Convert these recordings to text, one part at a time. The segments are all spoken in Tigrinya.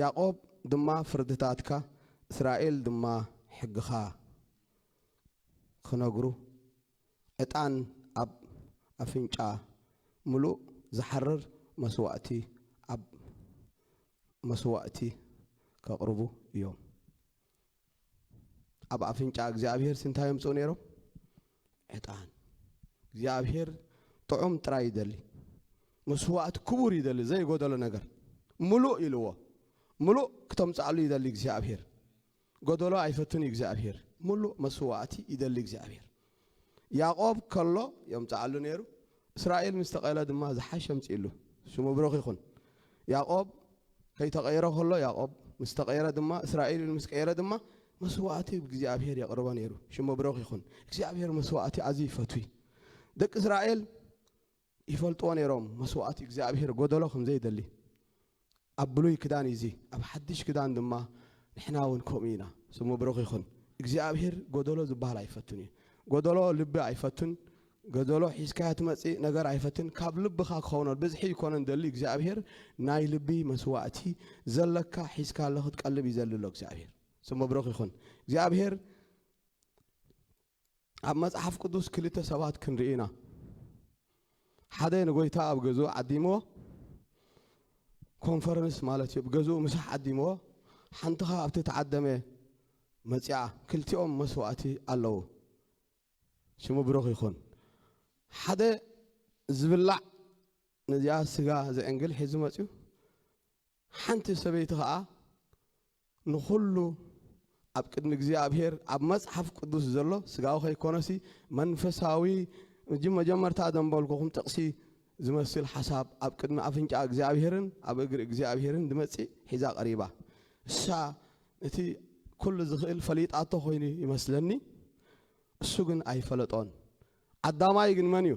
ያዕቆብ ድማ ፍርድታትካ፣ እስራኤል ድማ ሕግኻ ክነግሩ፣ ዕጣን ኣብ ኣፍንጫ ምሉእ ዝሓርር መስዋእቲ ኣብ መስዋእቲ ከቕርቡ እዮም። ኣብ ኣፍንጫ እግዚኣብሔር እንታይ የምጽኡ ነይሮም? ዕጣን። እግዚኣብሔር ጥዑም ጥራይ ይደሊ፣ መስዋእቲ ክቡር ይደሊ፣ ዘይጎደሎ ነገር ምሉእ ኢልዎ። ምሉእ ክተምጻሉ ይደሊ እግዚኣብሔር። ጎደሎ ኣይፈትን እዩ እግዚኣብሔር። ምሉእ መስዋእቲ ይደሊ እግዚኣብሔር። ያዕቆብ ከሎ የምጻሉ ነይሩ። እስራኤል ምስ ተቐየለ ድማ ዝሓሸ ኣምጺእሉ። ሽሙ ብሩኽ ይኹን። ያዕቆብ ከይተቐየረ ከሎ ያዕቆብ ምስ ተቐየረ ድማ፣ እስራኤል ምስ ቀየረ ድማ መስዋእቲ እግዚኣብሔር የቕርቦ ነይሩ። ሽሙ ብሩኽ ይኹን። እግዚኣብሔር መስዋእቲ ኣዝዩ ይፈትዊ። ደቂ እስራኤል ይፈልጥዎ ነይሮም መስዋእቲ እግዚኣብሔር ጎደሎ ከም ዘይደሊ። ኣብ ብሉይ ክዳን እዩ እዚ፣ ኣብ ሓድሽ ክዳን ድማ ንሕና እውን ከምኡ ኢና። ስሙ ብሩኽ ይኹን። እግዚኣብሔር ጎደሎ ዝበሃል ኣይፈቱን እዩ። ጎደሎ ልቢ ኣይፈቱን። ጎደሎ ሒዝካያ ትመጽእ ነገር ኣይፈትን። ካብ ልብኻ ክኸውን ብዝሒ ይኮነን ደሊ እግዚኣብሔር፣ ናይ ልቢ መስዋእቲ ዘለካ ሒዝካ ኣሎ ክትቀልብ እዩ ዘሊ ኣሎ እግዚኣብሔር። ስሙ ብሩኽ ይኹን። እግዚኣብሔር ኣብ መጽሓፍ ቅዱስ ክልተ ሰባት ክንርኢ ኢና። ሓደ ንጎይታ ኣብ ገዝኡ ዓዲምዎ፣ ኮንፈረንስ ማለት እዩ፣ ኣብ ገዝኡ ምሳሕ ዓዲምዎ፣ ሓንቲ ኸኣ ኣብቲ ተዓደመ መጺኣ። ክልቲኦም መስዋእቲ ኣለዉ። ሽሙ ብሩኽ ይኹን። ሓደ ዝብላዕ ነዚኣ ስጋ ዘዕንግል ሒዙ መጺኡ፣ ሓንቲ ሰበይቲ ኸኣ ንኹሉ ኣብ ቅድሚ እግዚኣብሔር ኣብ መጽሓፍ ቅዱስ ዘሎ ስጋዊ ከይኮነሲ መንፈሳዊ፣ እጂ መጀመርታ ዘንበልኩኹም ጥቕሲ ዝመስል ሓሳብ ኣብ ቅድሚ ኣፍንጫ እግዚኣብሔርን ኣብ እግሪ እግዚኣብሔርን ዝመጽእ ሒዛ ቀሪባ። እሳ እቲ ኩሉ ዝኽእል ፈሊጣቶ ኮይኑ ይመስለኒ፣ እሱ ግን ኣይፈለጦን። ዓዳማይ ግን መን እዩ?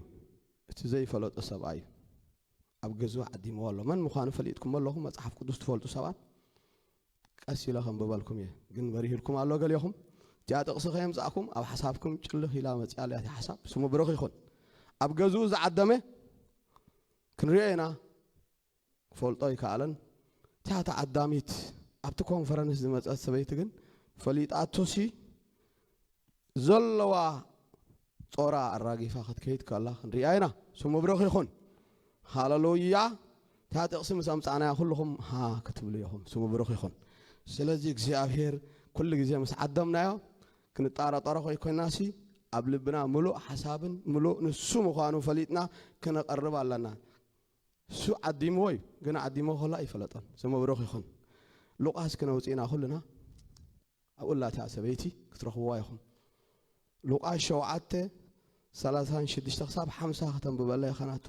እቲ ዘይፈለጦ ሰብኣይ እዩ። ኣብ ገዝኡ ዓዲምዎ ኣሎ። መን ምዃኑ ፈሊጥኩም ኣለኹም? መጽሓፍ ቅዱስ ትፈልጡ ሰባት ቀስ ኢለ ከንብበልኩም እየ፣ ግን በሪህልኩም ኣሎ ገሊኹም። እቲኣ ጥቕሲ ከየምጻእኩም ኣብ ሓሳብኩም ጭልኽ ኢላ መጺኣ ኣላ እታ ሓሳብ። ስሙ ብሩኽ ይኹን። ኣብ ገዝኡ ዝዓደመ ክንሪኦ ኢና፣ ክፈልጦ ኣይከኣለን። እታ ተዓዳሚት ኣብቲ ኮንፈረንስ ዝመጸት ሰበይቲ ግን ፈሊጣቶሲ ዘለዋ ጾራ ኣራጊፋ ክትከይድ ከላ ክንሪኣ ኢና። ስሙ ብሩኽ ይኹን። ሃሌሉያ። እታ ጥቕሲ ምስ ኣምጻእናያ ኩልኹም ሃ ክትብሉ ኢኹም። ስሙ ብሩኽ ይኹን። ስለዚ እግዚኣብሔር ኩሉ ግዜ ምስ ዓደምናዮ ክንጠራጠሮ ከይኮይናሲ ኣብ ልብና ምሉእ ሓሳብን ምሉእ ንሱ ምዃኑ ፈሊጥና ክነቐርብ ኣለና። እሱ ዓዲምዎ እዩ፣ ግን ዓዲምዎ ከሎ ኣይፈለጦን። ስሙ ብሩኽ ይኹን። ሉቃስ ክነውጽእ ኢና ኩልና። ኣብኡ ኣላ እታ ሰበይቲ ክትረኽብዋ ኢኹም። ሉቃስ ሸውዓተ፣ ሰላሳን ሽዱሽተ ክሳብ ሓምሳ ከተንብበላ ኢኻ ናቱ።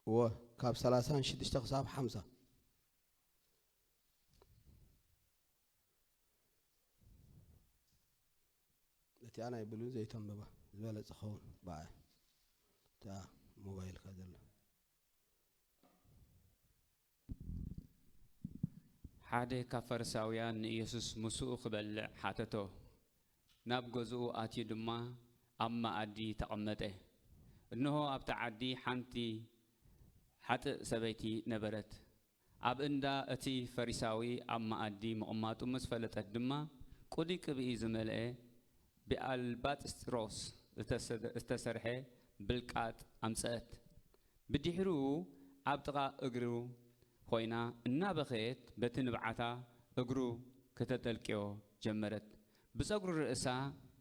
እወ፣ ካብ ሰላሳን ሽዱሽተ ክሳብ ሓምሳ። እቲኣ ናይ ብሉይ ዘይተንብባ ዝበለጸ ኸውን ብኣይ። እታ ሞባይልካ ዘላ። ሓደ ካብ ፈሪሳውያን ንኢየሱስ ምስኡ ክበልዕ ሓተቶ። ናብ ገዝኡ ኣትዩ ድማ ኣብ መኣዲ ተቐመጠ። እንሆ ኣብቲ ዓዲ ሓንቲ ሓጥእ ሰበይቲ ነበረት። ኣብ እንዳ እቲ ፈሪሳዊ ኣብ መኣዲ ምቕማጡ ምስ ፈለጠት ድማ፣ ቅዱይ ቅብኢ ዝመልአ ብኣልባጥስጥሮስ ዝተሰደ-፣ ዝተሰርሐ ብልቃጥ ኣምጽአት። ብድሕሪኡ ኣብ ጥቓ እግሩ ኮይና እናበኸየት በቲ ንብዓታ እግሩ ከተጠልቅዮ ጀመረት። ብጸጉሪ ርእሳ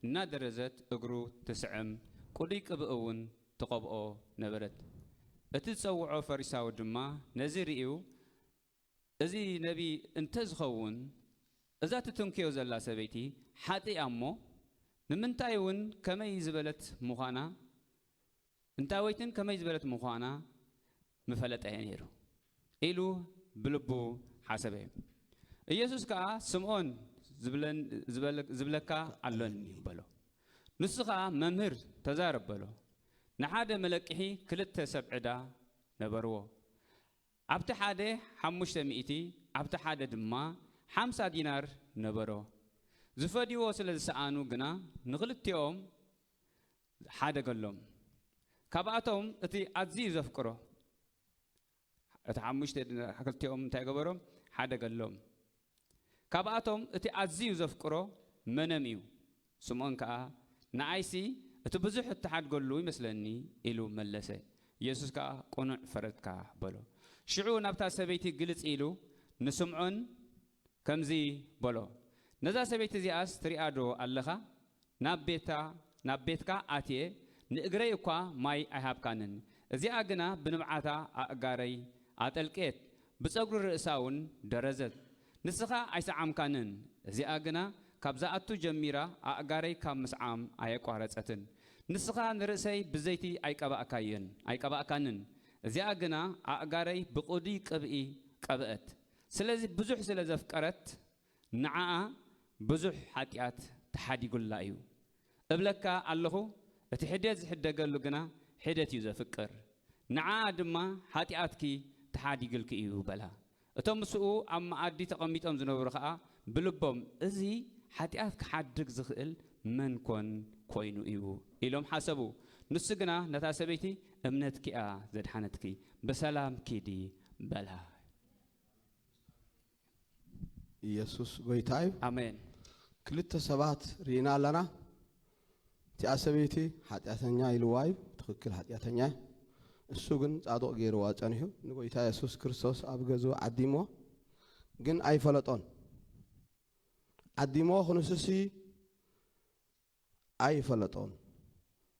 እናደረዘት እግሩ ትስዕም፣ ቅዱይ ቅብኢ እውን ትቐብኦ ነበረት። እቲ ዝጸውዖ ፈሪሳዊ ድማ ነዚ ርእዩ፣ "እዚ ነቢ እንተ ዝኸውን፣ እዛ ትትንክዮ ዘላ ሰበይቲ ሓጢኣ እሞ፣ ንምንታይ እውን ከመይ ዝበለት ምዃና፣ እንታወይትን ከመይ ዝበለት ምዃና ምፈለጠ ነይሩ" ኢሉ ብልቡ ሓሰበ። ኢየሱስ ከኣ፣ "ስምዖን ዝብለን-፣ ዝበለ-፣ ዝብለካ ኣሎኒ" በሎ። ንሱ ኸኣ፣ "መምህር፣ ተዛረብ" በሎ። ንሓደ መለቅሒ ክልተ ሰብ ዕዳ ነበርዎ። ኣብቲ ሓደ ሓሙሽተ ሚእቲ፣ ኣብቲ ሓደ ድማ ሓምሳ ዲናር ነበሮ። ዝፈድይዎ ስለ ዝሰኣኑ ግና ንኽልቲኦም ሓደገሎም። ካብኣቶም እቲ ኣዝዩ ዘፍቅሮ፣ እቲ ሓሙሽተ ዲናር ክልቲኦም እንታይ ገበሮም? ሓደገሎም። ካብኣቶም እቲ ኣዝዩ ዘፍቅሮ መነም እዩ? ስምዖን ከኣ፣ "ንኣይሲ እቲ ብዙሕ እተሓድገሉ ይመስለኒ" ኢሉ መለሰ። የሱስ ከኣ፣ "ቅኑዕ ፈረድካ" በሎ። ሽዑ ናብታ ሰበይቲ ግልጽ ኢሉ ንስምዖን ከምዚ በሎ፣ "ነዛ ሰበይቲ እዚኣስ ትሪኣ ዶ ኣለኻ? ናብ ቤታ፣ ናብ ቤትካ ኣትየ ንእግረይ እኳ ማይ ኣይሃብካንን። እዚኣ ግና ብንብዓታ ኣእጋረይ ኣጠልቅየት፣ ብጸጉሪ ርእሳ እውን ደረዘት። ንስኻ ኣይሰዓምካንን፣ እዚኣ ግና ካብ ዝኣቱ ጀሚራ ኣእጋረይ ካብ ምስዓም ኣየቋረጸትን። ንስኻ ንርእሰይ ብዘይቲ ኣይቀባእካየን፣ ኣይቀባእካንን፣ እዚኣ ግና ኣእጋረይ ብቕዱይ ቅብኢ ቀብአት። ስለዚ ብዙሕ ስለ ዘፍቀረት፣ ንዓኣ ብዙሕ ሓጢኣት ተሓዲጉላ እዩ። እብለካ ኣለኹ፣ እቲ ሕደት ዝሕደገሉ ግና ሕደት እዩ ዘፍቅር። ንዓኣ ድማ ሓጢኣትኪ ተሓዲግልኪ እዩ በላ። እቶም ምስኡ ኣብ መኣዲ ተቐሚጦም ዝነበሩ ኸኣ ብልቦም፣ "እዚ ሓጢኣት ክሓድግ ዝኽእል መን ኮን ኮይኑ እዩ?" ኢሎም ሓሰቡ። ንሱ ግና ነታ ሰበይቲ፣ "እምነትኪ እያ ዘድሓነትኪ፣ ብሰላም ኪዲ" በላ። ኢየሱስ ጎይታ እዩ። ኣሜን። ክልተ ሰባት ርኢና ኣለና። እቲኣ ሰበይቲ ሓጢኣተኛ ኢልዋ እዩ፣ ትኽክል ሓጢኣተኛ እዩ። እሱ ግን ጻድቕ ገይርዋ ጸኒሑ፣ ንጎይታ የሱስ ክርስቶስ ኣብ ገዝኡ ዓዲምዎ፣ ግን ኣይፈለጦን። ዓዲምዎ ክንሱሲ ኣይፈለጦን።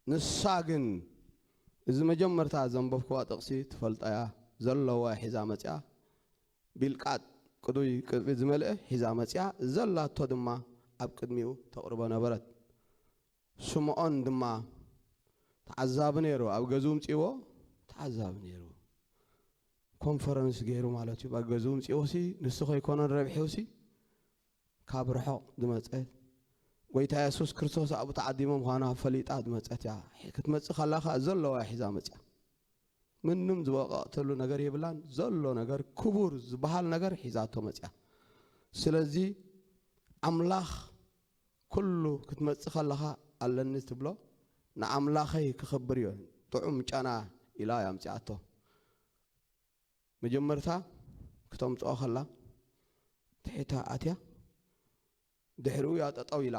ንሳ ግን እዚ መጀመርታ ዘንበብክዋ ጥቕሲ ትፈልጣ እያ፣ ዘለዋ ሒዛ መጽያ፣ ቢልቃጥ ቅዱይ ቅብኢ ዝመልአ ሒዛ መጽያ፣ ዘላቶ ድማ ኣብ ቅድሚኡ ተቕርቦ ነበረት። ስምዖን ድማ ተዓዛቢ ነይሩ፣ ኣብ ገዝኡ ምጽእዎ ተዓዛቢ ነይሩ። ኮንፈረንስ ገይሩ ማለት እዩ። ኣብ ገዝኡ ምጽእዎሲ ንሱ ከይኮነን ረብሒውሲ ካብ ርሑቕ ዝመጸት፣ ጎይታ የሱስ ክርስቶስ ኣብኡ ተዓዲሞ ምዃኑ ፈሊጣ ዝመጸት እያ። ክትመጽእ ከላ ከኣ ዘለዋ እያ ሒዛ መጽያ። ምንም ዝበቐቐተሉ ነገር የብላን። ዘሎ ነገር፣ ክቡር ዝበሃል ነገር ሒዛቶ መጽያ። ስለዚ ኣምላኽ ኩሉ ክትመጽእ ከለኻ ኣለኒ ትብሎ፣ ንኣምላኸይ ክኽብር እዩ፣ ጥዑም ጨና ኢላ እያ ኣምጺኣቶ። መጀመርታ ክተምጽኦ ከላ ትሒታ ኣትያ፣ ድሕሪኡ እያ ጠጠው ኢላ።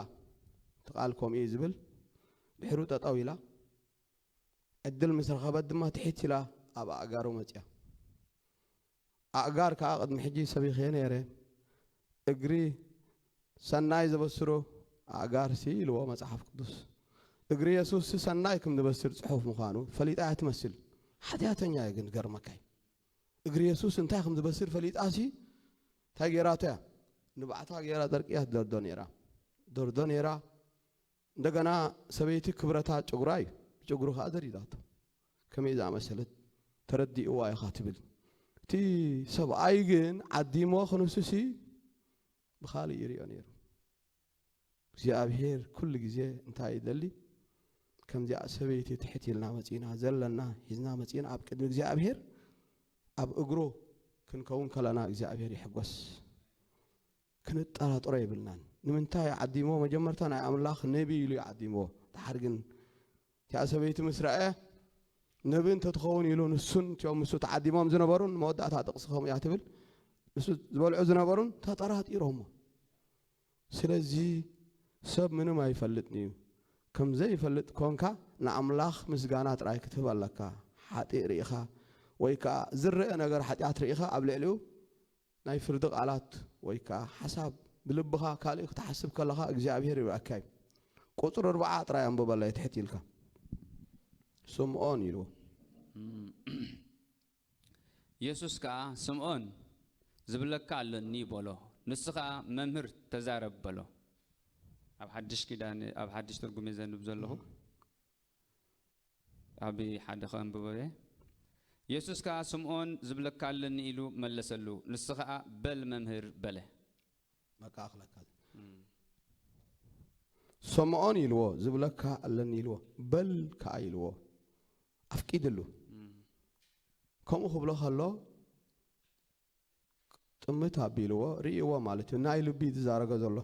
እቲ ቃል ከምኡ እዩ ዝብል። ድሕሪኡ ጠጠው ኢላ፣ ዕድል ምስ ረኸበት ድማ ትሒት ኢላ ኣብ ኣእጋሩ መጽያ። ኣእጋር ከኣ ቅድሚ ሕጂ ሰቢኸዮ ነይረ። እግሪ ሰናይ ዘበስሩ ኣእጋርሲ ኢልዎ መጽሓፍ ቅዱስ። እግሪ የሱስሲ ሰናይ ከም ዝበስር ጽሑፍ ምዃኑ ፈሊጣ እያ ትመስል። ሓጢኣተኛ እያ ግን፣ ገርመካይ። እግሪ የሱስ እንታይ ከም ዝበስር ፈሊጣሲ እንታይ ገይራቶ እያ? ንባዕታ ገይራ ደርቂ እያ ትደርዶ ነይራ። ደርዶ ነይራ። እንደገና ሰበይቲ ክብረታ ጭጉራ እዩ። ጭጉሩ ከኣ ደሪዳቶ። ከመይ ዝኣመሰለት ተረዲእዋ ኢኻ ትብል። እቲ ሰብኣይ ግን ዓዲሞ ክንሱሲ ብኻልእ ይሪኦ ነይሩ። እግዚኣብሔር ኩሉ ግዜ እንታይ ይደሊ? ከምዚኣ ሰበይቲ ትሕት ኢልና መጺና፣ ዘለና ሒዝና መጺና ኣብ ቅድሚ እግዚኣብሔር ኣብ እግሩ ክንከውን ከለና እግዚኣብሔር ይሕጎስ። ክንጠራጥሮ የብልናን። ንምንታይ ዓዲሞ? መጀመርታ ናይ ኣምላኽ ነቢ ኢሉ እዩ ዓዲምዎ። ድሓር ግን እቲኣ ሰበይቲ ምስ ረኣየ፣ ነቢ እንተትኸውን ኢሉ ንሱን እቲኦም ምስኡ ተዓዲሞም ዝነበሩን፣ መወዳእታ ጥቕሲ ከምኡ እያ ትብል፣ ንሱ ዝበልዑ ዝነበሩን ተጠራጢሮሞ። ስለዚ ሰብ ምንም ኣይፈልጥን እዩ። ከም ዘይፈልጥ ኮንካ ንኣምላኽ ምስጋና ጥራይ ክትህብ ኣለካ። ሓጢእ ርኢኻ ወይ ከኣ ዝረአ ነገር ሓጢኣት ርኢኻ ኣብ ልዕሊኡ ናይ ፍርዲ ቃላት ወይ ከኣ ሓሳብ ብልብኻ ካልእ ክትሓስብ ከለኻ እግዚኣብሔር ይረኣካ እዩ። ቁጽሪ ኣርብዓ ጥራይ ኣንብበለይ ትሕት ኢልካ። ስምዖን ኢልዎ። የሱስ ከኣ፣ "ስምዖን፣ ዝብለካ ኣሎኒ" በሎ። ንሱ ኸኣ፣ "መምህር፣ ተዛረብ" በሎ። ኣብ ሓድሽ ኪዳን፣ ኣብ ሓድሽ ትርጉም እየ ዘንብብ ዘለኹ። ኣብ ሓደ ኸንብቦ እየ። የሱስ ከኣ፣ "ስምዖን፣ ዝብለካ ኣሎኒ" ኢሉ መለሰሉ። ንሱ ኸኣ፣ "በል መምህር" በለ። በቃ ኣኽለካ። እም። ስምዖን ኢልዎ፣ ዝብለካ ኣለኒ ኢልዎ፣ በል ከኣ ኢልዎ፣ ኣፍቂድሉ። ከምኡ ክብሎ ከሎ ጥምት ኣቢልዎ ርእይዎ ማለት እዩ። ናይ ልቢ ዝዛረገ ዘሎ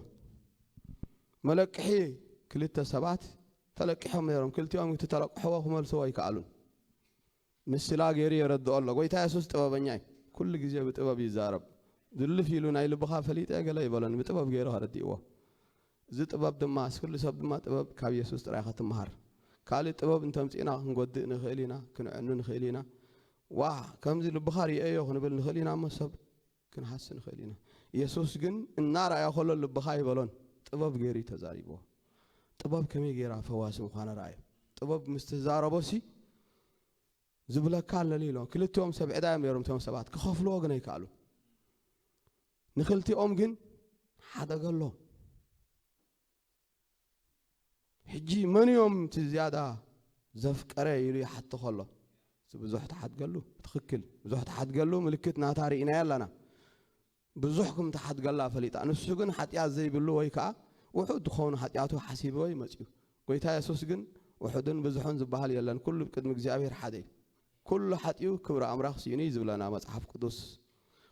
መለቅሒ ክልተ ሰባት ተለቂሖም ነይሮም። ክልቲኦም እቲ ተለቅሕዎ ክመልስዎ ኣይከኣሉን። ምስላ ገይሩ የረድኦ ኣሎ። ጎይታ የሱስ ጥበበኛ እዩ። ኩሉ ግዜ ብጥበብ ይዛረብ። ዝልፍ ኢሉ ናይ ልብኻ ፈሊጠ ገለ ይበሎን ብጥበብ ገይሩ ከረድእዎ። እዚ ጥበብ ድማ፣ ኩሉ ሰብ ድማ ጥበብ ካብ የሱስ ጥራይ ኢኻ ትመሃር። ካልእ ጥበብ እንተምጺእና ክንጎድእ ንኽእል ኢና፣ ክንዕኑ ንኽእል ኢና። ዋ፣ ከምዚ ልብኻ ርእየዮ ክንብል ንኽእል ኢና እሞ ሰብ ክንሃሲ ንኽእል ኢና። የሱስ ግን እናረኣዮ ከሎ ልብኻ ይበሎን ጥበብ ገይሩ እዩ ተዛሪብዎ። ጥበብ ከመይ ገይራ ፈዋሲ ምዃና ረኣዮ። ጥበብ ምስ ተዛረቦሲ ዝብለካ ኣለኒ ኢሎም። ክልቲኦም ሰብ ዕዳ እዮም ነይሮም እቶም ሰባት። ክኸፍልዎ ግን ኣይከኣሉ። ንክልቲኦም ግን ሓደገ ኣሎ። ሕጂ መን እዮም እቲ ዝያዳ ዘፍቀረ ኢሉ ይሓቶ ከሎ፣ እዚ ብዙሕ ተሓድገሉ። ትኽክል፣ ብዙሕ ተሓድገሉ ምልክት ናታ ርኢናዮ ኣለና። ብዙሕ ከም ተሓድገላ ፈሊጣ። ንሱ ግን ሓጢኣት ዘይብሉ ወይ ከዓ ውሑድ ዝኾኑ ሓጢኣቱ ሓሲብዎ እዩ መጺኡ። ጎይታ የሱስ ግን ውሑድን ብዙሕን ዝበሃል የለን፣ ኩሉ ቅድሚ እግዚኣብሔር ሓደ እዩ። ኩሉ ሓጢኡ ክብሪ ኣምላኽ ስኢኑ እዩ ዝብለና መጽሓፍ ቅዱስ።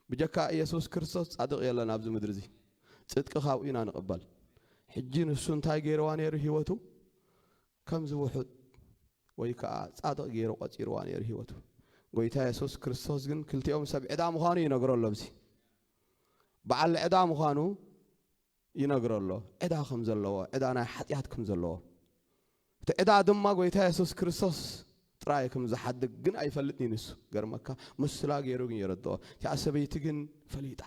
ብጀካ ኢየሱስ ክርስቶስ ጻድቕ የለን ኣብዚ ምድሪ እዚ። ጽድቂ ካብኡ ኢና ንቕበል። ሕጂ ንሱ እንታይ ገይርዋ ነይሩ ህይወቱ? ከምዚ ውሑድ ወይ ከዓ ጻድቕ ገይሩ ቆጺርዋ ነይሩ ህይወቱ። ጎይታ የሱስ ክርስቶስ ግን ክልቲኦም ሰብ ዕዳ ምዃኑ ይነግሮ ኣሎ። ኣብዚ በዓል ዕዳ ምዃኑ ይነግሮ ኣሎ። ዕዳ ከም ዘለዎ፣ ዕዳ ናይ ሓጢኣት ከም ዘለዎ፣ እቲ ዕዳ ድማ ጎይታ የሱስ ክርስቶስ ጥራይ ከም ዝሓድግ ግን ኣይፈልጥን እዩ ንሱ። ገርመካ፣ ምስላ ገይሩ ግን የረድኦ። እቲኣ ሰበይቲ ግን ፈሊጣ።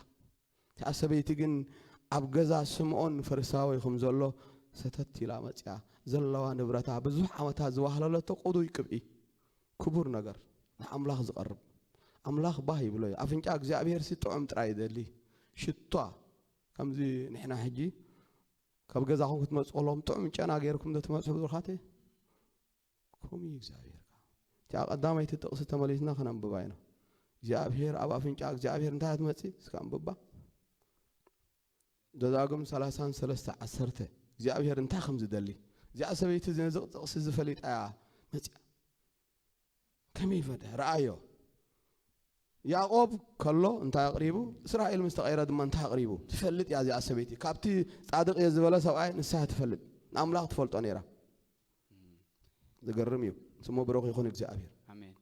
እቲኣ ሰበይቲ ግን ኣብ ገዛ ስምዖን ፈሪሳዊ ከም ዘሎ ሰተት ኢላ መጺኣ። ዘለዋ ንብረታ፣ ብዙሕ ዓመታት ዝዋህለለቶ ቅዱይ ቅብኢ፣ ክቡር ነገር፣ ንኣምላኽ ዝቐርብ። ኣምላኽ ባህ ይብሎ እዩ። ኣፍንጫ እግዚኣብሔር ሲ ጥዑም ጥራይ ይደሊ። ሽቷ፣ ከምዚ ንሕና ሕጂ ካብ ገዛኹም ክትመጹ ከለኹም ጥዑም ጨና ገይርኩም ዶ ትመጹ ብዙኻት? ከምኡ እዩ እግዚኣብሔር። እቲኣ ቀዳመይቲ ጥቕሲ ተመሊስና ከነንብባ ኢና። እግዚኣብሔር ኣብ ኣፍንጫ እግዚኣብሔር እንታይ እያ ትመጽእ? እስከ ኣንብባ። ዘዳግም ሰላሳን ሰለስተ ዓሰርተ፣ እግዚኣብሔር እንታይ ከም ዝደሊ። እዚኣ ሰበይቲ እዚ ነዚ ጥቕሲ እዚ ፈሊጣ እያ መጺኣ። ከመይ ፈደ? ረኣዮ። ያዕቆብ ከሎ እንታይ ኣቕሪቡ? እስራኤል ምስ ተቐይረ ድማ እንታይ ኣቕሪቡ? ትፈልጥ እያ እዚኣ ሰበይቲ። ካብቲ ጻድቕ እየ ዝበለ ሰብኣይ ንስኻ ትፈልጥ። ንኣምላኽ ትፈልጦ ነይራ። ዝገርም እዩ። ስሙ ብሩኽ ይኹን እግዚኣብሔር። ኣሜን።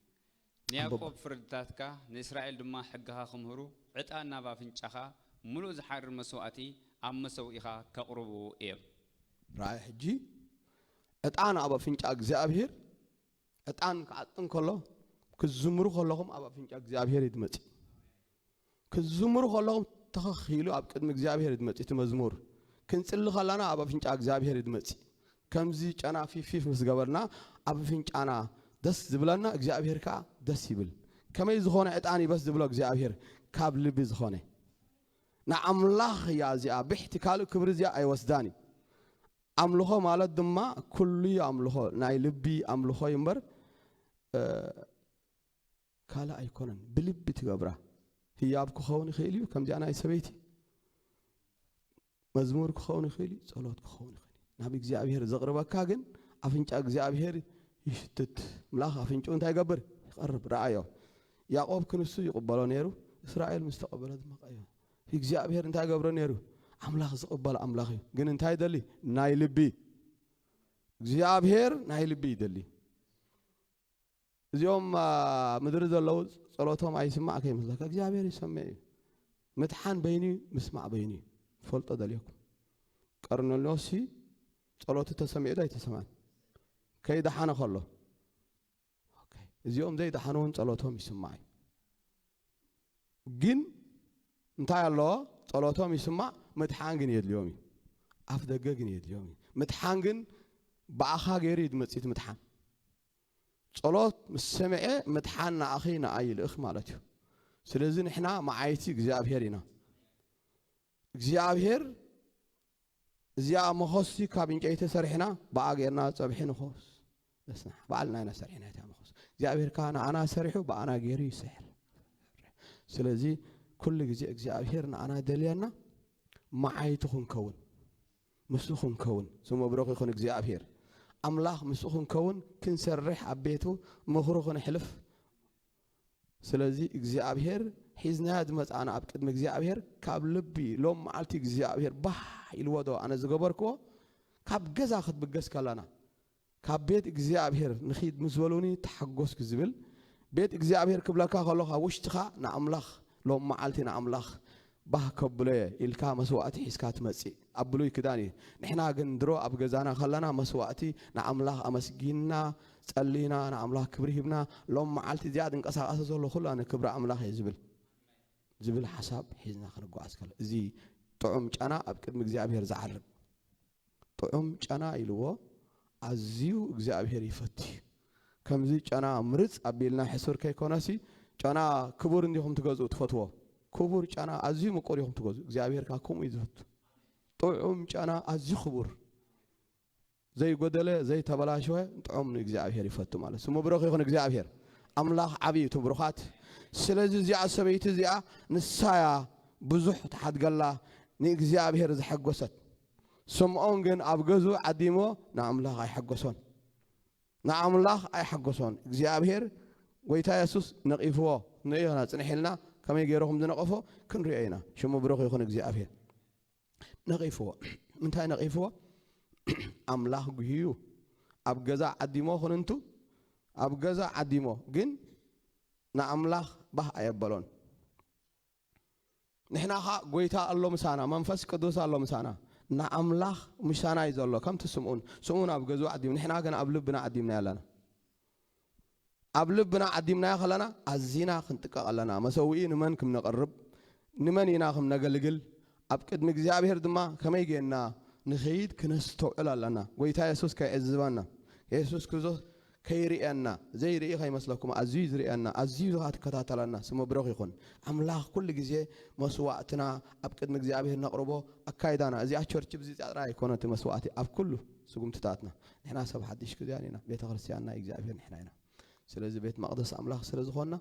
ንያዕቆብ ፍርድታትካ ንእስራኤል ድማ ሕግኻ ክምህሩ ዕጣን ናብ ኣፍንጫኻ ምሉእ ዝሓርር መስዋእቲ ኣብ መሰውኢኻ ከቕርቡ እዮም። ራእይ ሕጂ ዕጣን ኣብ ኣፍንጫ እግዚኣብሔር ዕጣን ክዓጥን ከሎ ክዝምሩ ከለኹም ኣብ ኣፍንጫ እግዚኣብሔር እዩ ዝመጽእ። ክዝምሩ ከለኹም ተኸኽ ኢሉ ኣብ ቅድሚ እግዚኣብሔር እዩ ዝመጽእ እቲ መዝሙር። ክንጽሊ ከለና ኣብ ኣፍንጫ እግዚኣብሔር እዩ ዝመጽእ። ከምዚ ጨና ፊፊፍ ምስ ገበርና ኣብ ኣፍንጫና ደስ ዝብለና እግዚኣብሔር ከዓ ደስ ይብል። ከመይ ዝኾነ ዕጣን ይበስ ዝብሎ እግዚኣብሔር ካብ ልቢ ዝኾነ ንኣምላኽ እያ እዚኣ ብሕቲ ካልእ ክብሪ እዚኣ ኣይወስዳን እዩ። ኣምልኾ ማለት ድማ ኩሉ እዩ ኣምልኾ ናይ ልቢ ኣምልኾ እዩ እምበር ካልእ ኣይኮነን። ብልቢ ትገብራ ህያብ ክኸውን ይኽእል እዩ ከምዚኣ ናይ ሰበይቲ መዝሙር ክኸውን ይኽእል እዩ፣ ጸሎት ክኸውን ይኽእል እዩ። ናብ እግዚኣብሔር ዘቕርበካ ግን ኣፍንጫ እግዚኣብሔር ይሽትት። ምላኽ ኣፍንጭኡ እንታይ ይገብር? ይቐርብ። ረኣዮ። ያዕቆብ ክንሱ ይቕበሎ ነይሩ፣ እስራኤል ምስ ተቐበለ ድማ ቀዮ። እግዚኣብሔር እንታይ ይገብሮ ነይሩ? ኣምላኽ ዝቕበል ኣምላኽ እዩ። ግን እንታይ ይደሊ? ናይ ልቢ እግዚኣብሔር ናይ ልቢ ይደሊ። እዚኦም ምድሪ ዘለዉ ጸሎቶም ኣይስማዕ ከይመስለካ እግዚኣብሔር ይሰምዕ እዩ። ምድሓን በይኑ እዩ፣ ምስማዕ በይኑ እዩ። ፈልጦ ደልየኩም። ቀርኔሌዎስ ጸሎቱ ተሰሚዑ ዶ ኣይተሰምዐን? ከይደሓነ ከሎ እዚኦም ዘይደሓኑ እውን ጸሎቶም ይስማዕ እዩ። ግን እንታይ ኣለዎ? ጸሎቶም ይስማዕ፣ ምድሓን ግን የድልዮም እዩ። ኣፍ ደገ ግን የድልዮም እዩ። ምድሓን ግን ብኣኻ ገይሩ እዩ ዝመጽእ እቲ ምድሓን። ጸሎት ምስ ሰምዐ ምድሓን ንኣኺ ንኣይ ይልእኽ ማለት እዩ። ስለዚ ንሕና መዓይቲ እግዚኣብሔር ኢና። እግዚኣብሔር እዚኣ መኾሲ ካብ ዕንጨይቲ ሰሪሕና ብኣ ጌርና ጸብሒ ንኾስ። በስና ባዕልና ኢና ሰሪሕና እታ መኾስ። እግዚኣብሔር ከዓ ንኣና ሰሪሑ ብኣና ገይሩ ይስሕር። ስለዚ ኩሉ ግዜ እግዚኣብሔር ንኣና ደልየና መዓይቲ ክንከውን ምስኡ ክንከውን፣ ስሙ ብሩኽ ይኹን እግዚኣብሔር። ኣምላኽ ምስኡ ክንከውን፣ ክንሰርሕ፣ ኣብ ቤቱ ምኽሩ ክንሕልፍ። ስለዚ እግዚኣብሔር ሒዝናዮ ዝመጻእና ኣብ ቅድሚ እግዚኣብሔር ካብ ልቢ ሎም መዓልቲ እግዚኣብሔር ባህ ኢልዎ ዶ ኣነ ዝገበርክዎ? ካብ ገዛ ክትብገስ ከለና፣ ካብ ቤት እግዚኣብሔር ንኺድ ምስ በሉኒ ተሓጎስኩ ዝብል፣ ቤት እግዚኣብሔር ክብለካ ከሎ ካብ ውሽጥኻ ንኣምላኽ፣ ሎም መዓልቲ ንኣምላኽ ባህ ከብሎ እየ ኢልካ መስዋእቲ ሒዝካ ትመጽእ። ኣብ ብሉይ ክዳን እዩ። ንሕና ግን ድሮ ኣብ ገዛና ከለና መስዋእቲ ንኣምላኽ ኣመስጊንና፣ ጸሊና፣ ንኣምላኽ ክብሪ ሂብና፣ ሎም መዓልቲ እዚኣ ዝንቀሳቐሰ ዘሎ ኩሉ ኣነ ክብሪ ኣምላኽ እየ ዝብል፣ ዝብል ሓሳብ ሒዝና ክንጓዓዝ ከሎ፣ እዚ ጥዑም ጨና ኣብ ቅድሚ እግዚኣብሔር ዝዓርግ። ጥዑም ጨና ኢልዎ፣ ኣዝዩ እግዚኣብሔር ይፈቱ እዩ። ከምዚ ጨና ምርጽ ኣቢልና ሕሱር ከይኮነሲ፣ ጨና ክቡር እንዲኹም ትገዝኡ ትፈትዎ። ክቡር ጨና ኣዝዩ ምቁር ኢኹም ትገዝኡ። እግዚኣብሔር ከኣ ከምኡ እዩ ዝፈቱ። ጥዑም ጨና ኣዝዩ ክቡር። ዘይጎደለ፣ ዘይተበላሸወ ጥዑም ንእግዚኣብሔር ይፈቱ ማለት። ስሙ ብሩኽ ይኹን እግዚኣብሔር። ኣምላኽ ዓቢ እዩ፣ እቲ ብሩኻት። ስለዚ እዚኣ ሰበይቲ እዚኣ ንሳያ ብዙሕ ተሓድገላ ንእግዚኣብሔር ዘሐጎሰት። ስምዖን ግን ኣብ ገዝኡ ዓዲሞ ንኣምላኽ ኣይሐጎሶን። ንኣምላኽ ኣይሐጎሶን። እግዚኣብሔር፣ ጎይታ የሱስ ነቒፍዎ። ንእዮና ጽንሕ ኢልና ከመይ ገይሩ ከም ዝነቐፎ ክንሪኦ ኢና። ሽሙ ብሩኽ ይኹን እግዚኣብሔር። ነቒፍዎ። ምንታይ ነቒፍዎ? ኣምላኽ ጉህዩ ኣብ ገዛ ዓዲሞ ክንንቱ፣ ኣብ ገዛ ዓዲሞ ግን ንኣምላኽ ባህ ኣየበሎን። ንሕና ኸኣ ጎይታ ኣሎ ምሳና፣ መንፈስ ቅዱስ ኣሎ ምሳና። ንኣምላኽ ምሳና እዩ ዘሎ፣ ከምቲ ስምኡን። ስምኡን ኣብ ገዝኡ ዓዲሙ፣ ንሕና ግን ኣብ ልብና ዓዲምና ኣለና። ኣብ ልብና ዓዲምናዮ ከለና ኣዚና ክንጥቀቕ ኣለና። መሰውኢ ንመን ክም ነቕርብ፣ ንመን ኢና ክም ነገልግል፣ ኣብ ቅድሚ እግዚኣብሔር ድማ ከመይ ጌርና ንኸይድ ክነስተውዕል ኣለና። ጎይታ የሱስ ከይዕዝበና፣ የሱስ ክርስቶስ ከይርእየና፣ ዘይርኢ ከይመስለኩም፣ ኣዝዩ ዝርእየና፣ ኣዝዩ ዝኸታተለና፣ ስሙ ብሩኽ ይኹን። ኣምላኽ ኩሉ ግዜ መስዋእትና ኣብ ቅድሚ እግዚኣብሔር ነቕርቦ፣ ኣካይዳና። እዚኣ ቸርች ብዚ ጥራይ ኣይኮነትን መስዋእቲ፣ ኣብ ኩሉ ስጉምትታትና። ንሕና ሰብ ሓድሽ ክዳን ኢና፣ ቤተ ክርስቲያን ናይ እግዚኣብሔር ንሕና ኢና። ስለዚ ቤት መቕደስ ኣምላኽ ስለ ዝኾንና፣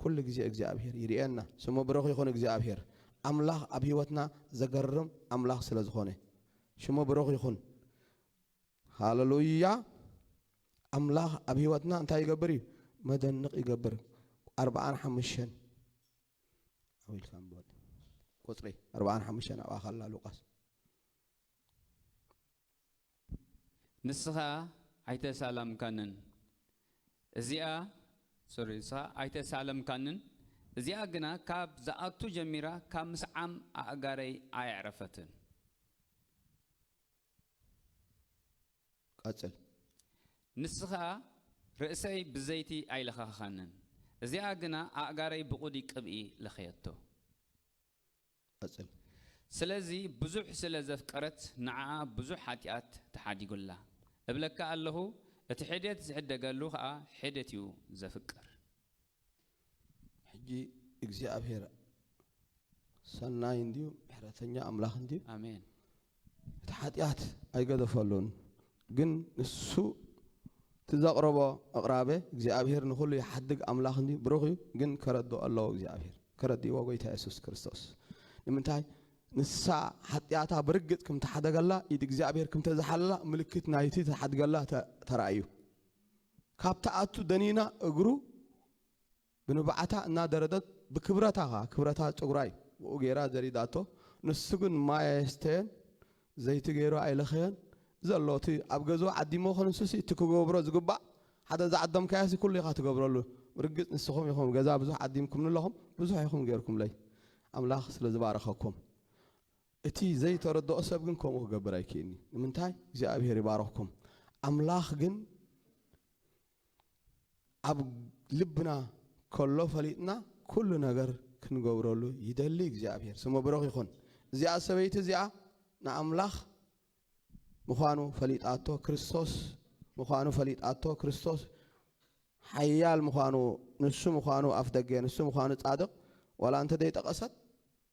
ኩሉ ግዜ እግዚኣብሔር ይርእየና። ስሙ ብሩኽ ይኹን እግዚኣብሔር። ኣምላኽ ኣብ ህይወትና ዘገርም ኣምላኽ ስለ ዝኾነ፣ ሽሙ ብሩኽ ይኹን። ሃሌሉያ። ኣምላኽ ኣብ ህይወትና እንታይ ይገብር እዩ? መደንቕ ይገብር። ኣርብዓን ሓሙሽተን ኣው ኢልካ ኣንብበሉ። ቁጽሪ ኣርብዓን ሓሙሽተን ኣብኣ ከላ ሉቃስ። ንስኻ ኣይተሳለምካንን። እዚኣ፣ ሶሪ፣ ንስኻ ኣይተሳለምካንን። እዚኣ ግና ካብ ዝኣቱ ጀሚራ ካብ ምስዓም ኣእጋረይ ኣየዕረፈትን። ቀጽል። ንስኻ ርእሰይ ብዘይቲ ኣይለኸኻንን። እዚኣ ግና ኣእጋረይ ብቑዲ ቅብኢ ለኸየቶ። ቀጽል። ስለዚ ብዙሕ ስለ ዘፍቀረት ንዓኣ ብዙሕ ሓጢኣት ተሓዲጉላ። እብለካ ኣለኹ፣ እቲ ሒደት ዝሕደገሉ ኸኣ ሒደት እዩ ዘፍቅር። ሕጂ እግዚኣብሔር ሰናይ እንድዩ፣ ምሕረተኛ ኣምላኽ እንድዩ። ኣሜን። እቲ ሓጢኣት ኣይገደፈሉን፣ ግን ንሱ እቲ ዘቕረቦ ኣቕራበ እግዚኣብሔር ንኹሉ ይሓድግ ኣምላኽ እንድዩ፣ ብሩኽ እዩ። ግን ከረድኦ ኣለዎ እግዚኣብሔር፣ ከረድእዎ ጎይታ የሱስ ክርስቶስ። ንምንታይ? ንሳ ሓጢኣታ ብርግጽ ከም ተሓደገላ፣ ኢድ እግዚኣብሔር ከም ተዝሓለላ ምልክት ናይቲ ተሓድገላ ተ-፣ ተራእዩ። ካብ ተኣቱ ደኒና እግሩ ብንብዓታ እናደረደት ብክብረታ ኸዓ፣ ክብረታ ጨጉራ እዩ፣ ብኡ ገይራ ዘሪዳቶ። ንሱ ግን ማይ ኣየስተየን፣ ዘይቲ ገይሩ ኣይለኸየን። ዘሎ እቲ ኣብ ገዝኡ ዓዲሞ ኸ ንሱሲ እቲ ክገብሮ ዝግባእ፣ ሓደ ዝዓደምካዮሲ ኩሉ ኢኻ ትገብረሉ። ርግጽ ንስኹም ኢኹም ገዛ ብዙሕ ዓዲምኩምኒ ኣለኹም፣ ብዙሕ ኢኹም ገይርኩምለይ፣ ኣምላኽ ስለ ዝባረኸኩም። እቲ ዘይተረድኦ ሰብ ግን ከምኡ ክገብር ኣይክእልኒ። ንምንታይ? እግዚኣብሔር ይባርኽኩም። ኣምላኽ ግን ኣብ ልብና ከሎ ፈሊጥና ኩሉ ነገር ክንገብረሉ ይደሊ እግዚኣብሔር። ስሙ ብሩኽ ይኹን። እዚኣ ሰበይቲ እዚኣ ንኣምላኽ ምዃኑ ፈሊጣቶ፣ ክርስቶስ ምዃኑ ፈሊጣቶ፣ ክርስቶስ ሓያል ምዃኑ፣ ንሱ ምዃኑ ኣፍ ደገ፣ ንሱ ምዃኑ ጻድቕ፣ ዋላ እንተ ዘይጠቐሰት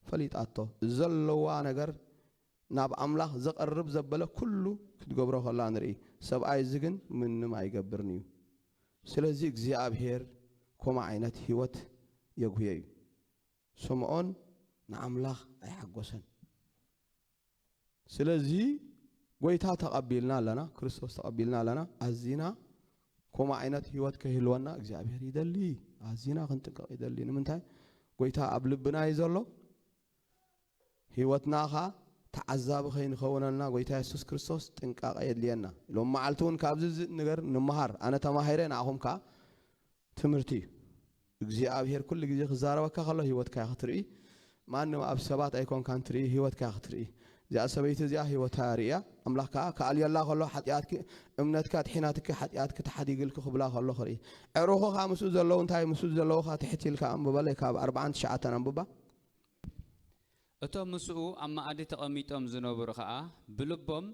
ፈሊጣቶ። ዘለዋ ነገር ናብ ኣምላኽ ዘቐርብ ዘበለ ኩሉ ክትገብሮ ከላ ንርኢ። ሰብኣይ እዚ ግን ምንም ኣይገብርን እዩ። ስለዚ እግዚኣብሔር ከምኡ ዓይነት ህይወት የጉህዮ እዩ። ስምዖን ንኣምላኽ ኣይሓጎሰን። ስለዚ ጎይታ ተቐቢልና ኣለና፣ ክርስቶስ ተቐቢልና ኣለና። ኣዚና ከምኡ ዓይነት ህይወት ከይህልወና እግዚኣብሔር ይደሊ። ኣዚና ክንጥንቀቕ ይደሊ። ንምንታይ? ጎይታ ኣብ ልብና እዩ ዘሎ። ህይወትና ኸኣ ተዓዛቢ ከይንኸውነልና ጎይታ የሱስ ክርስቶስ ጥንቃቐ የድልየና። ሎም መዓልቲ እውን ካብዚ እዚ ነገር ንምሃር። ኣነ ተማሂረ፣ ንኣኹም ከኣ ትምህርቲ እዩ። እግዚኣብሔር ኩሉ ግዜ ክዛረበካ ከሎ ህይወትካ ክትርኢ። ማንም ኣብ ሰባት ኣይኮንካን ትርኢ፣ ህይወትካ ክትርኢ። እዚኣ ሰበይቲ እዚኣ ህይወታ ርእያ፣ ኣምላኽ ከኣ ክኣልየላ ከሎ ሓጢኣትኪ፣ እምነትካ ድሒናትኪ፣ ሓጢኣትኪ ተሓዲግልኪ ክብላ ከሎ ክርኢ። ዕሩኽኻ ምስኡ ዘለዉ እንታይ ምስኡ ዘለዉኻ ትሕት ኢልካ ኣንብበለይ፣ ካብ ኣርባዓን ትሽዓተን ኣንብባ። እቶም ምስኡ ኣብ መኣዲ ተቐሚጦም ዝነበሩ ኸኣ ብልቦም፣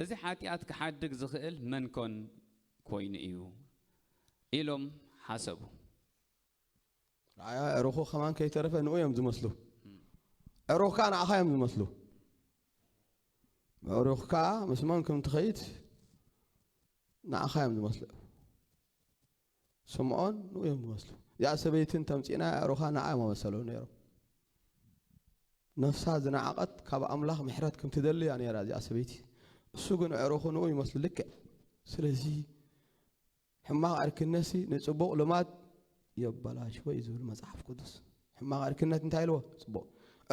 እዚ ሓጢኣት ክሓድግ ዝኽእል መን ኮን ኮይኑ እዩ? ኢሎም ሓሰቡ። ረኣያ፣ ዕሩኹ ከማን ከይተረፈ ንኡ እዮም ዝመስሉ። ዕሩኽካ ንኣኻ እዮም ዝመስሉ። ዕሩኽካ ምስ መን ከም ትኸይድ ንኣኻ እዮም ዝመስሉ። ስምዖን ንኡ እዮም ዝመስሉ። እዚኣ ሰበይትን ተምጺእና ዕሩኻ ንኣ እዮም መሰሉ ነይሮም። ነፍሳ ዝነዓቐት ካብ ኣምላኽ ምሕረት ከም ትደሊ እያ ነይራ እዚኣ ሰበይቲ። እሱ ግን ዕሩኹ ንኡ ይመስሉ ልክዕ። ስለዚ ሕማቕ ዕርክነትሲ ንጽቡቕ ልማድ የበላሽዎ እዩ ዝብል መጽሓፍ ቅዱስ። ሕማቕ ዕርክነት እንታይ ኢልዎ? ጽቡቕ።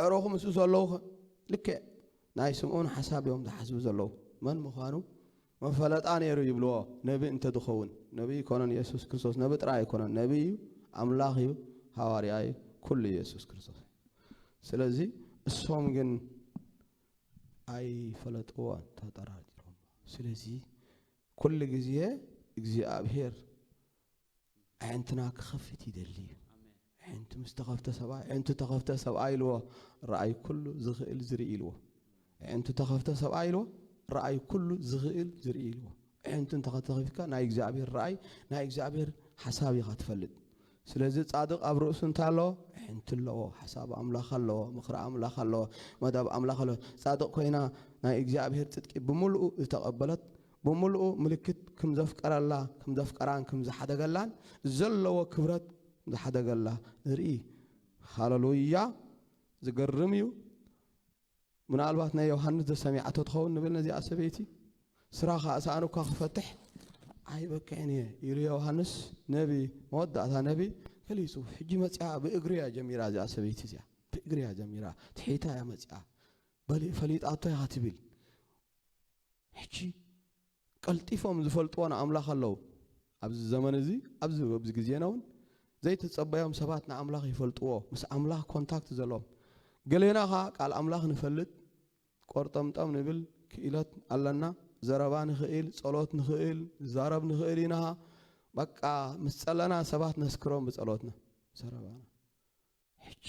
ዕሩኹ ምስኡ ዘለዉ ኸ? ልክዕ ናይ ስምዖን ሓሳብ እዮም ዝሓስቡ ዘለዉ። መን ምዃኑ መፈለጣ ነይሩ ይብልዎ። ነቢ እንተ ዝኸውን፣ ነቢ ኣይኮነን የሱስ ክርስቶስ፣ ነቢ ጥራይ ኣይኮነን፣ ነቢ እዩ፣ ኣምላኽ እዩ፣ ሃዋርያ እዩ፣ ኩሉ እዩ የሱስ ክርስቶስ። ስለዚ እሶም ግን ኣይፈለጥዎ፣ ተጠራጢሮም። ስለዚ ኩሉ ግዜ እግዚኣብሔር ኣዕንትና ክኸፍት ይደሊ እዩ። ኣዕንቱ ምስ ተኸፍተ ሰብኣይ፣ ኣዕንቱ ተኸፍተ ሰብኣይ ኢልዎ፣ ረኣይ ኩሉ ዝኽእል ዝርኢ ኢልዎ። ኣዕንቱ ተኸፍተ ሰብኣይ ኢልዎ፣ ረኣይ ኩሉ ዝኽእል ዝርኢ ኢልዎ። ኣዕንቱ እንተ ተኸፊትካ ናይ እግዚኣብሔር ረኣይ፣ ናይ እግዚኣብሔር ሓሳብ ኢኻ ትፈልጥ። ስለዚ ጻድቕ ኣብ ርእሱ እንታይ ኣለዎ? ኣዕንቱ ኣለዎ፣ ሓሳብ ኣምላኽ ኣለዎ፣ ምኽሪ ኣምላኽ ኣለዎ፣ መደብ ኣምላኽ ኣለዎ። ጻድቕ ኮይና ናይ እግዚኣብሔር ጽድቂ ብምልኡ ዝተቐበለት፣ ብምልኡ ምልክት ከም ዘፍቀረላ፣ ከም ዘፍቀራን ከም ዝሓደገላን ዘለዎ ክብረት ዝሓደገላ ንርኢ። ሃለሉያ! ዝገርም እዩ። ምናልባት ናይ ዮሃንስ ዘሰሚዓቶ ትኸውን ንብል ነዚኣ ሰበይቲ። ስራኻ ኣሳእን እኳ ክፈትሕ ኣይበቅዕን እየ ኢሉ ዮሃንስ ነቢ፣ መወዳእታ ነቢ ገሊጹ። ሕጂ መጺኣ ብእግሪ እያ ጀሚራ እዚኣ ሰበይቲ እዚኣ። ብእግሪ እያ ጀሚራ። ትሒታ እያ መጺኣ። በሊ-፣ ፈሊጣቶ እያ ትብል። ሕጂ ቀልጢፎም ዝፈልጥዎ ንኣምላኽ ኣለዉ። ኣብዚ ዘመን እዚ፣ ኣብዚ፣ ኣብዚ ግዜና እውን ዘይትጸበዮም ሰባት ንኣምላኽ ይፈልጥዎ። ምስ ኣምላኽ ኮንታክት ዘለዎም። ገሌና ኸኣ ቃል ኣምላኽ ንፈልጥ፣ ቆርጠምጠም ንብል፣ ክኢለት ኣለና፣ ዘረባ ንኽእል፣ ጸሎት ንኽእል፣ ንዛረብ ንኽእል ኢና። በቃ ምስ ጸለና ሰባት ነስክሮም ብጸሎትና፣ ዘረባና። ሕጂ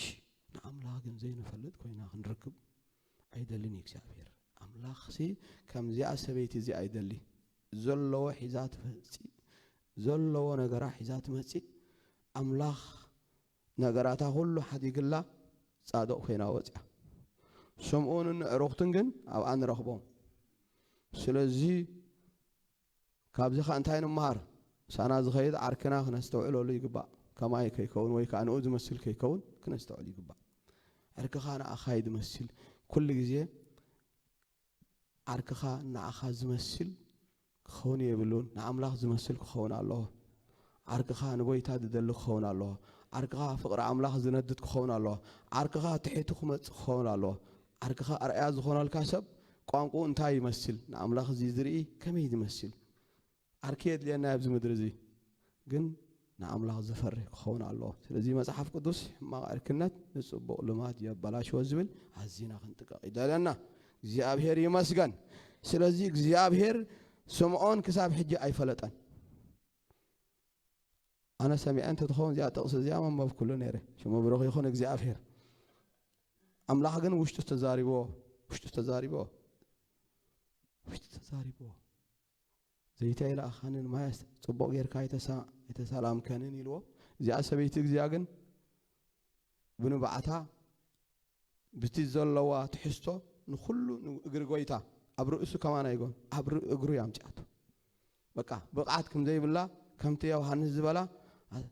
ንኣምላኽ ግን ዘይንፈልጥ ኮይና ክንርክብ ኣይደልን እዩ እግዚኣብሔር። ኣምላኽሲ ከምዚኣ ሰበይቲ እዚኣ ኣይደሊ። ዘለዎ ሒዛ ትመጽእ፣ ዘለዎ ነገራ ሒዛ ትመጽእ። ኣምላኽ ነገራታ ኩሉ ሓዲግላ ጻድቕ ኮይና ወጽያ። ስምኡንን ኣዕሩኽቱን ግን ኣብኣ ንረኽቦም። ስለዚ ካብዚ ኸ እንታይ ንምሃር? ምሳና ዝኸይድ ዓርክና ክነስተውዕለሉ ይግባእ። ከማይ ከይከውን ወይ ከኣ ንኡ ዝመስል ከይከውን ክነስተውዕል ይግባእ። ዓርክኻ ንኣኻ እዩ ዝመስል። ኩሉ ግዜ ዓርክኻ ንኣኻ ዝመስል ክኸውን የብሉን። ንኣምላኽ ዝመስል ክኸውን ኣለዎ። ዓርክኻ ንጎይታ ዝደሊ ክኸውን ኣለዎ። ዓርክኻ ፍቕሪ ኣምላኽ ዝነድድ ክኸውን ኣለዎ። ዓርክኻ ትሒቱ ክመጽእ ክኸውን ኣለዎ። ዓርክኻ ኣርኣያ ዝኾነልካ ሰብ ቋንቋኡ እንታይ ይመስል? ንኣምላኽ እዚ ዝርኢ ከመይ ዝመስል? ዓርኪ የድልየና ኣብዚ ምድሪ እዚ፣ ግን ንኣምላኽ ዝፈርህ ክኸውን ኣለዎ። ስለዚ መጽሓፍ ቅዱስ ሕማቕ ዕርክነት ንጽቡቕ ልማድ የበላሽዎ ዝብል ኣዚና ክንጥቀቕ ይደልየና። እግዚኣብሔር ይመስገን። ስለዚ እግዚኣብሔር ስምዖን ክሳብ ሕጂ ኣይፈለጠን። ኣነ ሰሚዐ እንተትኸውን እዚኣ ጥቕሲ እዚኣ መመብኩሉ ነይረ። ሽሙ ብሩኽ ይኹን እግዚኣብሔር። ኣምላኽ ግን ውሽጡ ተዛሪብዎ፣ ውሽጡ ተዛሪብዎ፣ ውሽጡ ተዛሪብዎ። ዘይተ ኣይለኣኻንን፣ ማይ ኣስ-፣ ጽቡቕ ጌርካ ኣይተሳ-፣ ኣይተሳላምከንን ኢልዎ። እዚኣ ሰበይቲ እዚኣ ግን ብንብዓታ ብቲ ዘለዋ ትሕዝቶ ንኹሉ እግሪ ጎይታ ኣብ ርእሱ ከማን ኣይጎን፣ ኣብ ር-፣ እግሩ እያ ኣምጺኣቶ። በቃ ብቕዓት ከም ዘይብላ፣ ከምቲ ዮሃንስ ዝበላ፣ አ-፣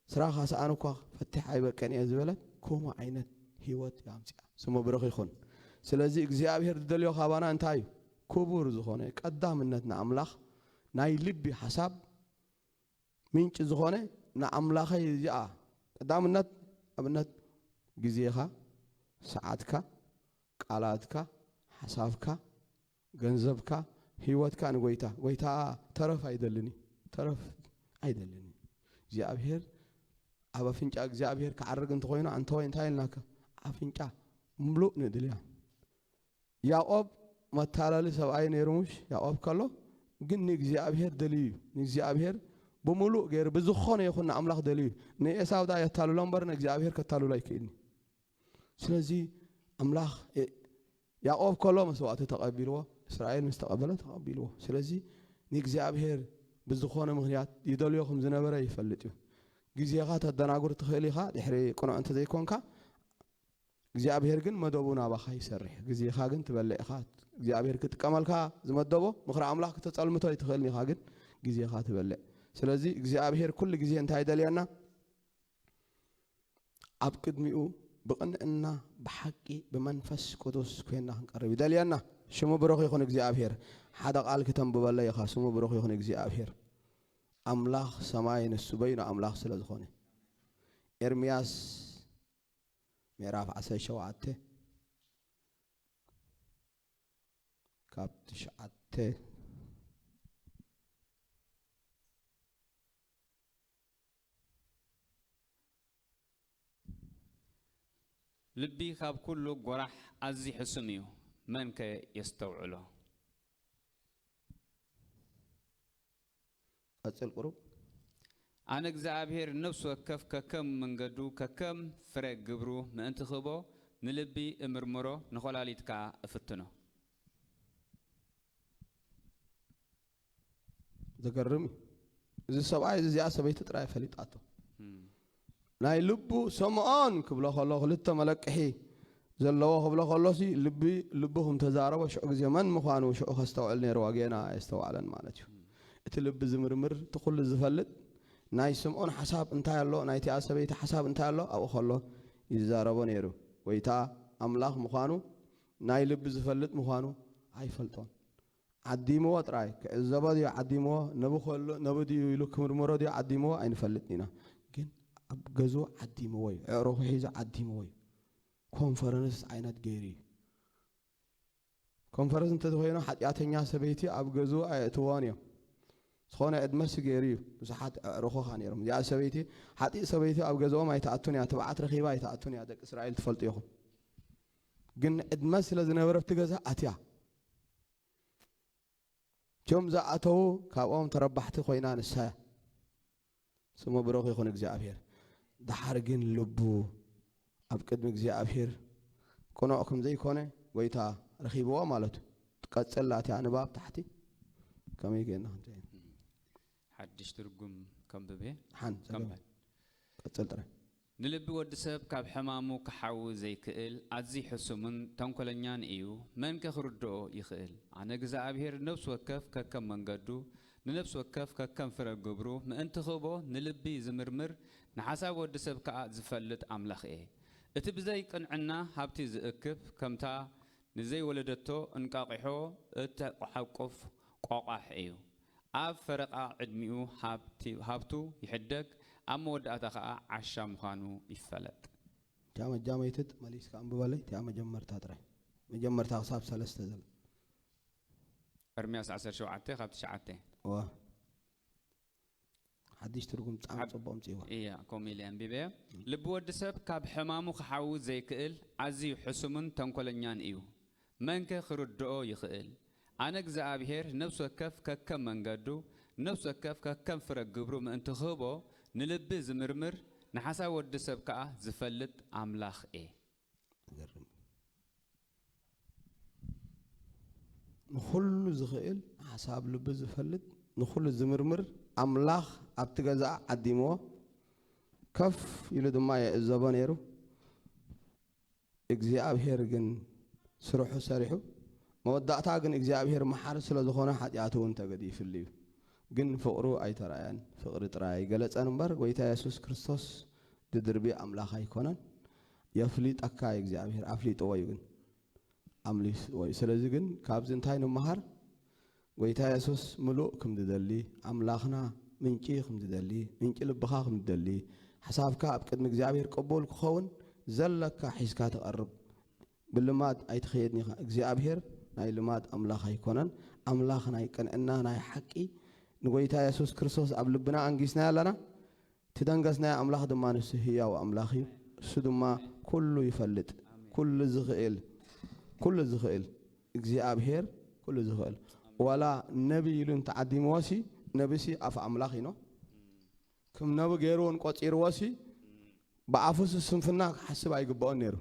ስራኻ ሰኣን እኳ ፈትሕ ኣይበቅዕን እየ ዝበለት፣ ከምኡ ዓይነት ህይወት እያ ኣምጺኣ። ስሙ ብሩኽ ይኹን። ስለዚ እግዚኣብሔር ዝደልዮ ካባና እንታይ እዩ? ክቡር ዝኾነ ቀዳምነት ንኣምላኽ፣ ናይ ልቢ ሓሳብ ምንጪ ዝኾነ ንኣምላኸይ እዚኣ ቀዳምነት፣ ኣብነት ግዜኻ፣ ሰዓትካ፣ ቃላትካ፣ ሓሳብካ፣ ገንዘብካ፣ ህይወትካ ንጎይታ። ጎይታ ተረፍ ኣይደልን እዩ። ተረፍ ኣይደልን እዩ። እግዚኣብሔር ኣብ ኣፍንጫ እግዚኣብሔር ክዓርግ እንተኾይኑ ኣንተወይ እንታይ ኢልናካ? ኣፍንጫ ምሉእ ንድልያ። ያዕቆብ መታለሊ ሰብኣይ ነይሩ፣ ምሽ ያዕቆብ ከሎ ግን ንእግዚኣብሔር ደልዩ እዩ። ንእግዚኣብሔር ብምሉእ ገይሩ ብዝኾነ ይኹን ንኣምላኽ ደልዩ እዩ። ንኤሳው ዳ የታልሎ እምበር ንእግዚኣብሔር ከታልሎ ኣይክእልን እዩ። ስለዚ ኣምላኽ እ- ያዕቆብ ከሎ መስዋዕቲ ተቐቢልዎ፣ እስራኤል ምስ ተቐበለ ተቐቢልዎ። ስለዚ ንእግዚኣብሔር ብዝኾነ ምኽንያት ይደልዮ ከም ዝነበረ ይፈልጥ እዩ። ግዜኻ ተደናጉር ትኽእል ኢኻ፣ ድሕሪ ቅኑዕ እንተዘይኮንካ እግዚኣብሔር ግን መደቡ ናባኻ ይሰርሕ። ግዜኻ ግን ትበልዕ ኢኻ። እግዚኣብሔር ክጥቀመልካ ዝመደቦ ምኽሪ ኣምላኽ ክተጸልምቶ ኣይትኽእልን ኢኻ፣ ግን ግዜኻ ትበልዕ። ስለዚ እግዚኣብሔር ኩሉ ግዜ እንታይ ይደልየና? ኣብ ቅድሚኡ ብቕንዕና ብሓቂ ብመንፈስ ቅዱስ ኮይንና ክንቀርብ ይደልየና። ሽሙ ብሩኽ ይኹን እግዚኣብሔር። ሓደ ቃል ክተንብበለይ ኢኻ። ስሙ ብሩኽ ይኹን እግዚኣብሔር። ኣምላኽ ሰማይ ንሱ በይኑ ኣምላኽ ስለ ዝኾነ። ኤርምያስ ምዕራፍ ዓሰርተ ሸውዓተ ካብ ትሽዓተ። ልቢ ካብ ኩሉ ጎራሕ ኣዝዩ ሕሱም እዩ፣ መን ከ የስተውዕሎ? ቀጽል ቁሩብ። ኣነ እግዚኣብሔር ንነፍሲ ወከፍ ከከም መንገዱ ከከም ፍረ ግብሩ ምእንቲ ክህቦ ንልቢ እምርምሮ፣ ንኮላሊት ከኣ እፍትኖ። ዘገርም እዩ። እዚ ሰብኣይ እዚ እዚኣ ሰበይቲ ጥራይ ፈሊጣቶ። እም። ናይ ልቡ ስምዖን ክብሎ ከሎ ክልተ መለቅሒ ዘለዎ ክብሎ ከሎሲ ልቢ ልቡ ከም ተዛረቦ ሽዑ ግዜ መን ምዃኑ ሽዑ ከስተውዕል ነይርዋ፣ ጌና ኣየስተውዓለን ማለት እዩ። እቲ ልቢ ዝምርምር፣ እቲ ኩሉ ዝፈልጥ፣ ናይ ስምዖን ሓሳብ እንታይ ኣሎ፣ ናይቲኣ ሰበይቲ ሓሳብ እንታይ ኣሎ ኣብኡ ከሎ ይዛረቦ ነይሩ። ጎይታ ኣምላኽ ምዃኑ ናይ ልቢ ዝፈልጥ ምዃኑ ኣይፈልጦን። ዓዲምዎ ጥራይ ክዕዘቦ ድዩ ዓዲምዎ፣ ነቡ ከሎ ነቡ ድዩ ኢሉ ክምርምሮ ድዩ ዓዲምዎ ኣይንፈልጥን ኢና። ግን ኣብ ገዝኡ ዓዲምዎ እዩ፣ ኣዕሩኹ ሒዙ ዓዲምዎ እዩ። ኮንፈረንስ ዓይነት ገይሩ እዩ። ኮንፈረንስ እንተዝኮይኑ ሓጢኣተኛ ሰበይቲ ኣብ ገዝኡ ኣየእትዎን እዮም። ዝኾነ ዕድመሲ ገይሩ እዩ፣ ብዙሓት ኣዕሩኹኻ ነይሮም። እዚኣ ሰበይቲ ሓጢእ ሰበይቲ ኣብ ገዝኦም ኣይትኣቱን እያ፣ ትብዓት ረኺባ ኣይትኣቱን እያ። ደቂ እስራኤል ትፈልጡ ኢኹም። ግን ዕድመ ስለ ዝነበረ ኣብቲ ገዛ ኣትያ። እቶም ዝኣተዉ ካብኦም ተረባሕቲ ኮይና ንሳ እያ። ስሙ ብሩኽ ይኹን እግዚኣብሔር። ደሓር ግን ልቡ ኣብ ቅድሚ እግዚኣብሔር ቅኑዕ ከም ዘይኮነ ጎይታ ረኺብዎ ማለት እዩ። ትቀጽል ኣትያ ንባብ ታሕቲ ከመይ ጌርና ክንርኢ? ሓድሽ ትርጉም ከንብብ እየ። ሓን፣ ከም ቀጽል ጥራይ። ንልቢ ወዲ ሰብ ካብ ሕማሙ ክሓዊ ዘይክእል ኣዝዩ ሕሱምን ተንኮለኛን እዩ፣ መን ከ ክርድኦ ይኽእል? ኣነ እግዚኣብሔር ንነፍሲ ወከፍ ከከም መንገዱ፣ ንነፍሲ ወከፍ ከከም ፍረ ግብሩ ምእንቲ ክህቦ ንልቢ ዝምርምር፣ ንሓሳብ ወዲ ሰብ ከኣ ዝፈልጥ ኣምላኽ እየ። እቲ ብዘይ ቅንዕና ሃብቲ ዝእክብ፣ ከምታ ንዘይወለደቶ እንቃቒሖ እተሓቁፍ ቆቋሕ እዩ። ኣብ ፈረቓ ዕድሚኡ ሃብቲ-፣ ሃብቱ ይሕደግ፣ ኣብ መወዳእታ ኸኣ ዓሻ ምዃኑ ይፈለጥ። እቲኣ መጃመይትት መሊስካ ኣንብበለይ፣ እቲኣ መጀመርታ ጥራይ። መጀመርታ ክሳብ ሰለስተ ዘለ። ኤርምያስ ዓሰርተ ሸውዓተ ካብ ትሽዓተ። እዋ። ሓድሽ ትርጉም ብጣዕሚ ዓብ-፣ ጽቡቕ ኣምጺእዋ። እያ፣ ከምኡ ኢለ ኣንቢበዮ። ልቢ ወዲ ሰብ ካብ ሕማሙ ክሓዊ ዘይክእል ኣዝዩ ሕሱምን ተንኮለኛን እዩ። መንከ ክርድኦ ይኽእል? ኣነ እግዚኣብሔር ነፍሲ ወከፍ ከከም መንገዱ፣ ነፍሲ ወከፍ ከከም ፍረ ግብሩ ምእንቲ ክህቦ ንልቢ ዝምርምር፣ ንሓሳብ ወዲ ሰብ ከኣ ዝፈልጥ ኣምላኽ እየ። ዝገርም። ንኹሉ ዝኽእል፣ ሓሳብ ልቢ ዝፈልጥ፣ ንኹሉ ዝምርምር ኣምላኽ ኣብቲ ገዛ ዓዲምዎ፣ ከፍ ኢሉ ድማ የእዘቦ ነይሩ። እግዚኣብሔር ግን ስርሑ ሰሪሑ፣ መወዳእታ ግን እግዚኣብሔር መሓሪ ስለ ዝኾነ ሓጢኣቱ እውን ተገዲፍሉ እዩ። ግን ፍቕሩ ኣይተራእያን፣ ፍቕሪ ጥራይ ኣይገለጸን እምበር፣ ጎይታ የሱስ ክርስቶስ ድድርቢ ኣምላኽ ኣይኮነን። የፍሊጠካ እዩ እግዚኣብሔር፣ ኣፍሊጥዎ እዩ። ግን ኣምሊስዎ እዩ። ስለዚ ግን ካብዚ እንታይ ንምሃር? ጎይታ የሱስ ምሉእ ከም ዝደሊ፣ ኣምላኽና ምንጪ ከም ዝደሊ፣ ምንጪ ልብኻ ከም ዝደሊ፣ ሓሳብካ ኣብ ቅድሚ እግዚኣብሔር ቅቡል ክኸውን ዘለካ ሒዝካ ትቐርብ። ብልማድ ኣይትኸየድን ኢኻ። እግዚኣብሔር ናይ ልማድ ኣምላኽ ኣይኮነን። ኣምላኽ ናይ ቅንዕና፣ ናይ ሓቂ፣ ንጎይታ የሱስ ክርስቶስ ኣብ ልብና ኣንጊስናዮ ኣለና። እቲ ደንገስናዮ ኣምላኽ ድማ ንሱ ህያው ኣምላኽ እዩ። እሱ ድማ ኩሉ ይፈልጥ፣ ኩሉ ዝኽእል፣ ኩሉ ዝኽእል እግዚኣብሔር ኩሉ ዝኽእል። ዋላ ነቢ ኢሉ እንተዓዲምዎሲ፣ ነቢሲ ኣፍ ኣምላኽ ኢኖ። ከም ነቢ ገይርዎን ቆጺርዎሲ፣ ብኣፉስ ስንፍና ክሓስብ ኣይግብኦን ነይሩ።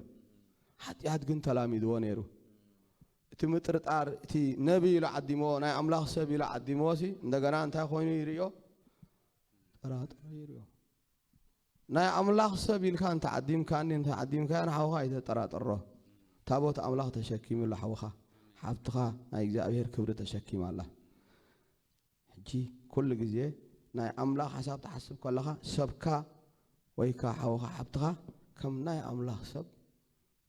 ሓጢኣት ግን ተላሚድዎ ነይሩ። እቲ ምጥርጣር፣ እቲ ነቢ ኢሉ ዓዲምዎ፣ ናይ ኣምላኽ ሰብ ኢሉ ዓዲምዎሲ፣ እንደገና እንታይ ኮይኑ ይርእዮ? ጠራጥሮ ይርእዮ። ናይ ኣምላኽ ሰብ ኢልካ እንተ ዓዲምካኒ፣ እንተ ዓዲምካዮ፣ ንሓውኻ ኣይተጠራጥሮ። ታቦት ኣምላኽ ተሸኪሙ ኣሎ ሓውኻ። ሓብትኻ ናይ እግዚኣብሔር ክብሪ ተሸኪማ ኣላ። ሕጂ ኩሉ ግዜ ናይ ኣምላኽ ሓሳብ ትሓስብ ከለኻ፣ ሰብካ ወይ ከኣ ሓውኻ፣ ሓብትኻ ከም ናይ ኣምላኽ ሰብ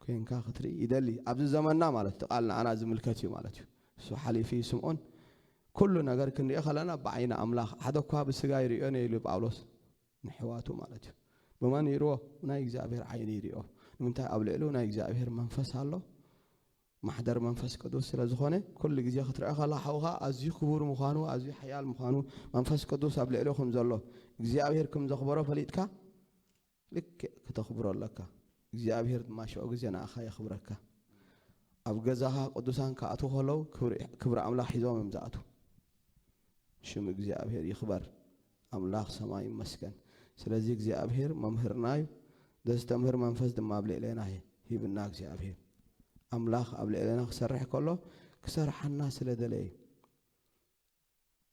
ኮይንካ ክትርኢ ይደሊ። ኣብዚ ዘመንና ማለት እቲ ቃል ንዓና ዝምልከት እዩ ማለት እዩ። እሱ ሓሊፉ እዩ ስምዖን። ኩሉ ነገር ክንሪኦ ከለና ብዓይኒ ኣምላኽ፣ ሓደ እኳ ብስጋ ይርእዮን እየ ኢሉ ጳውሎስ ንሕዋቱ ማለት እዩ። ብመን ይርኦ? ናይ እግዚኣብሔር ዓይኒ ይርኦ። ንምንታይ? ኣብ ልዕሊኡ ናይ እግዚኣብሔር መንፈስ ኣሎ። ማሕደር መንፈስ ቅዱስ ስለ ዝኾነ፣ ኩሉ ግዜ ክትርኦ ከለኻ ሓውኻ ኣዝዩ ክቡር ምዃኑ፣ ኣዝዩ ሓያል ምዃኑ፣ መንፈስ ቅዱስ ኣብ ልዕሊኡ ከም ዘሎ፣ እግዚኣብሔር ከም ዘኽበሮ ፈሊጥካ፣ ልክዕ ክተኽብሮ ኣለካ። እግዚኣብሔር ድማ ሽዑ ግዜ ንኣኻ የኽብረካ። ኣብ ገዛኻ ቅዱሳን ክኣትዉ ከለዉ ክብሪ፣ ክብሪ ኣምላኽ ሒዞም እዮም ዝኣትዉ። ሽም እግዚኣብሔር ይኽበር። ኣምላኽ ሰማይ ይመስገን። ስለዚ እግዚኣብሔር መምህርና እዩ። ዘስተምህር መንፈስ ድማ ኣብ ልዕሌና ሂብና እግዚኣብሔር። ኣምላኽ ኣብ ልዕሌና ክሰርሕ ከሎ ክሰርሓና ስለ ደለየ እዩ።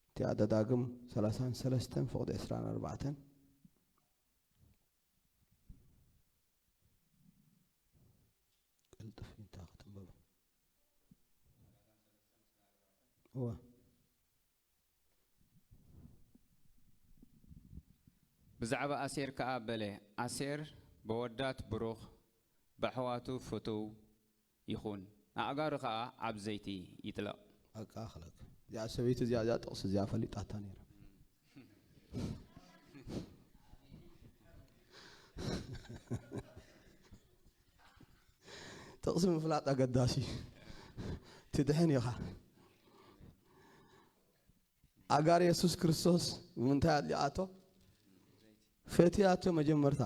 እቲኣ ዘዳግም ሰላሳን ሰለስተን ፍቕዲ ዕስራን ኣርባዕተን። ቅልጥፍ ኢልካ ክትንበቦ። እወ። ብዛዕባ ኣሴር ከኣ በለ፣ ኣሴር በወዳት ብሩኽ፣ በኣሕዋቱ ፍቱው ይኹን፣ ኣእጋሩ ኸኣ ኣብ ዘይቲ ይጥለቕ። ኣቃኽለክ። እዚኣ ሰበይቲ እዚኣ፣ እዚኣ ጥቕሲ እዚኣ ፈሊጣታ ነይራ። ጥቕሲ ምፍላጥ ኣገዳሲ እዩ። ትድሕን ኢኻ። ኣጋር የሱስ ክርስቶስ ብምንታይ ኣድሊቓቶ? ፈትያቶ መጀመርታ።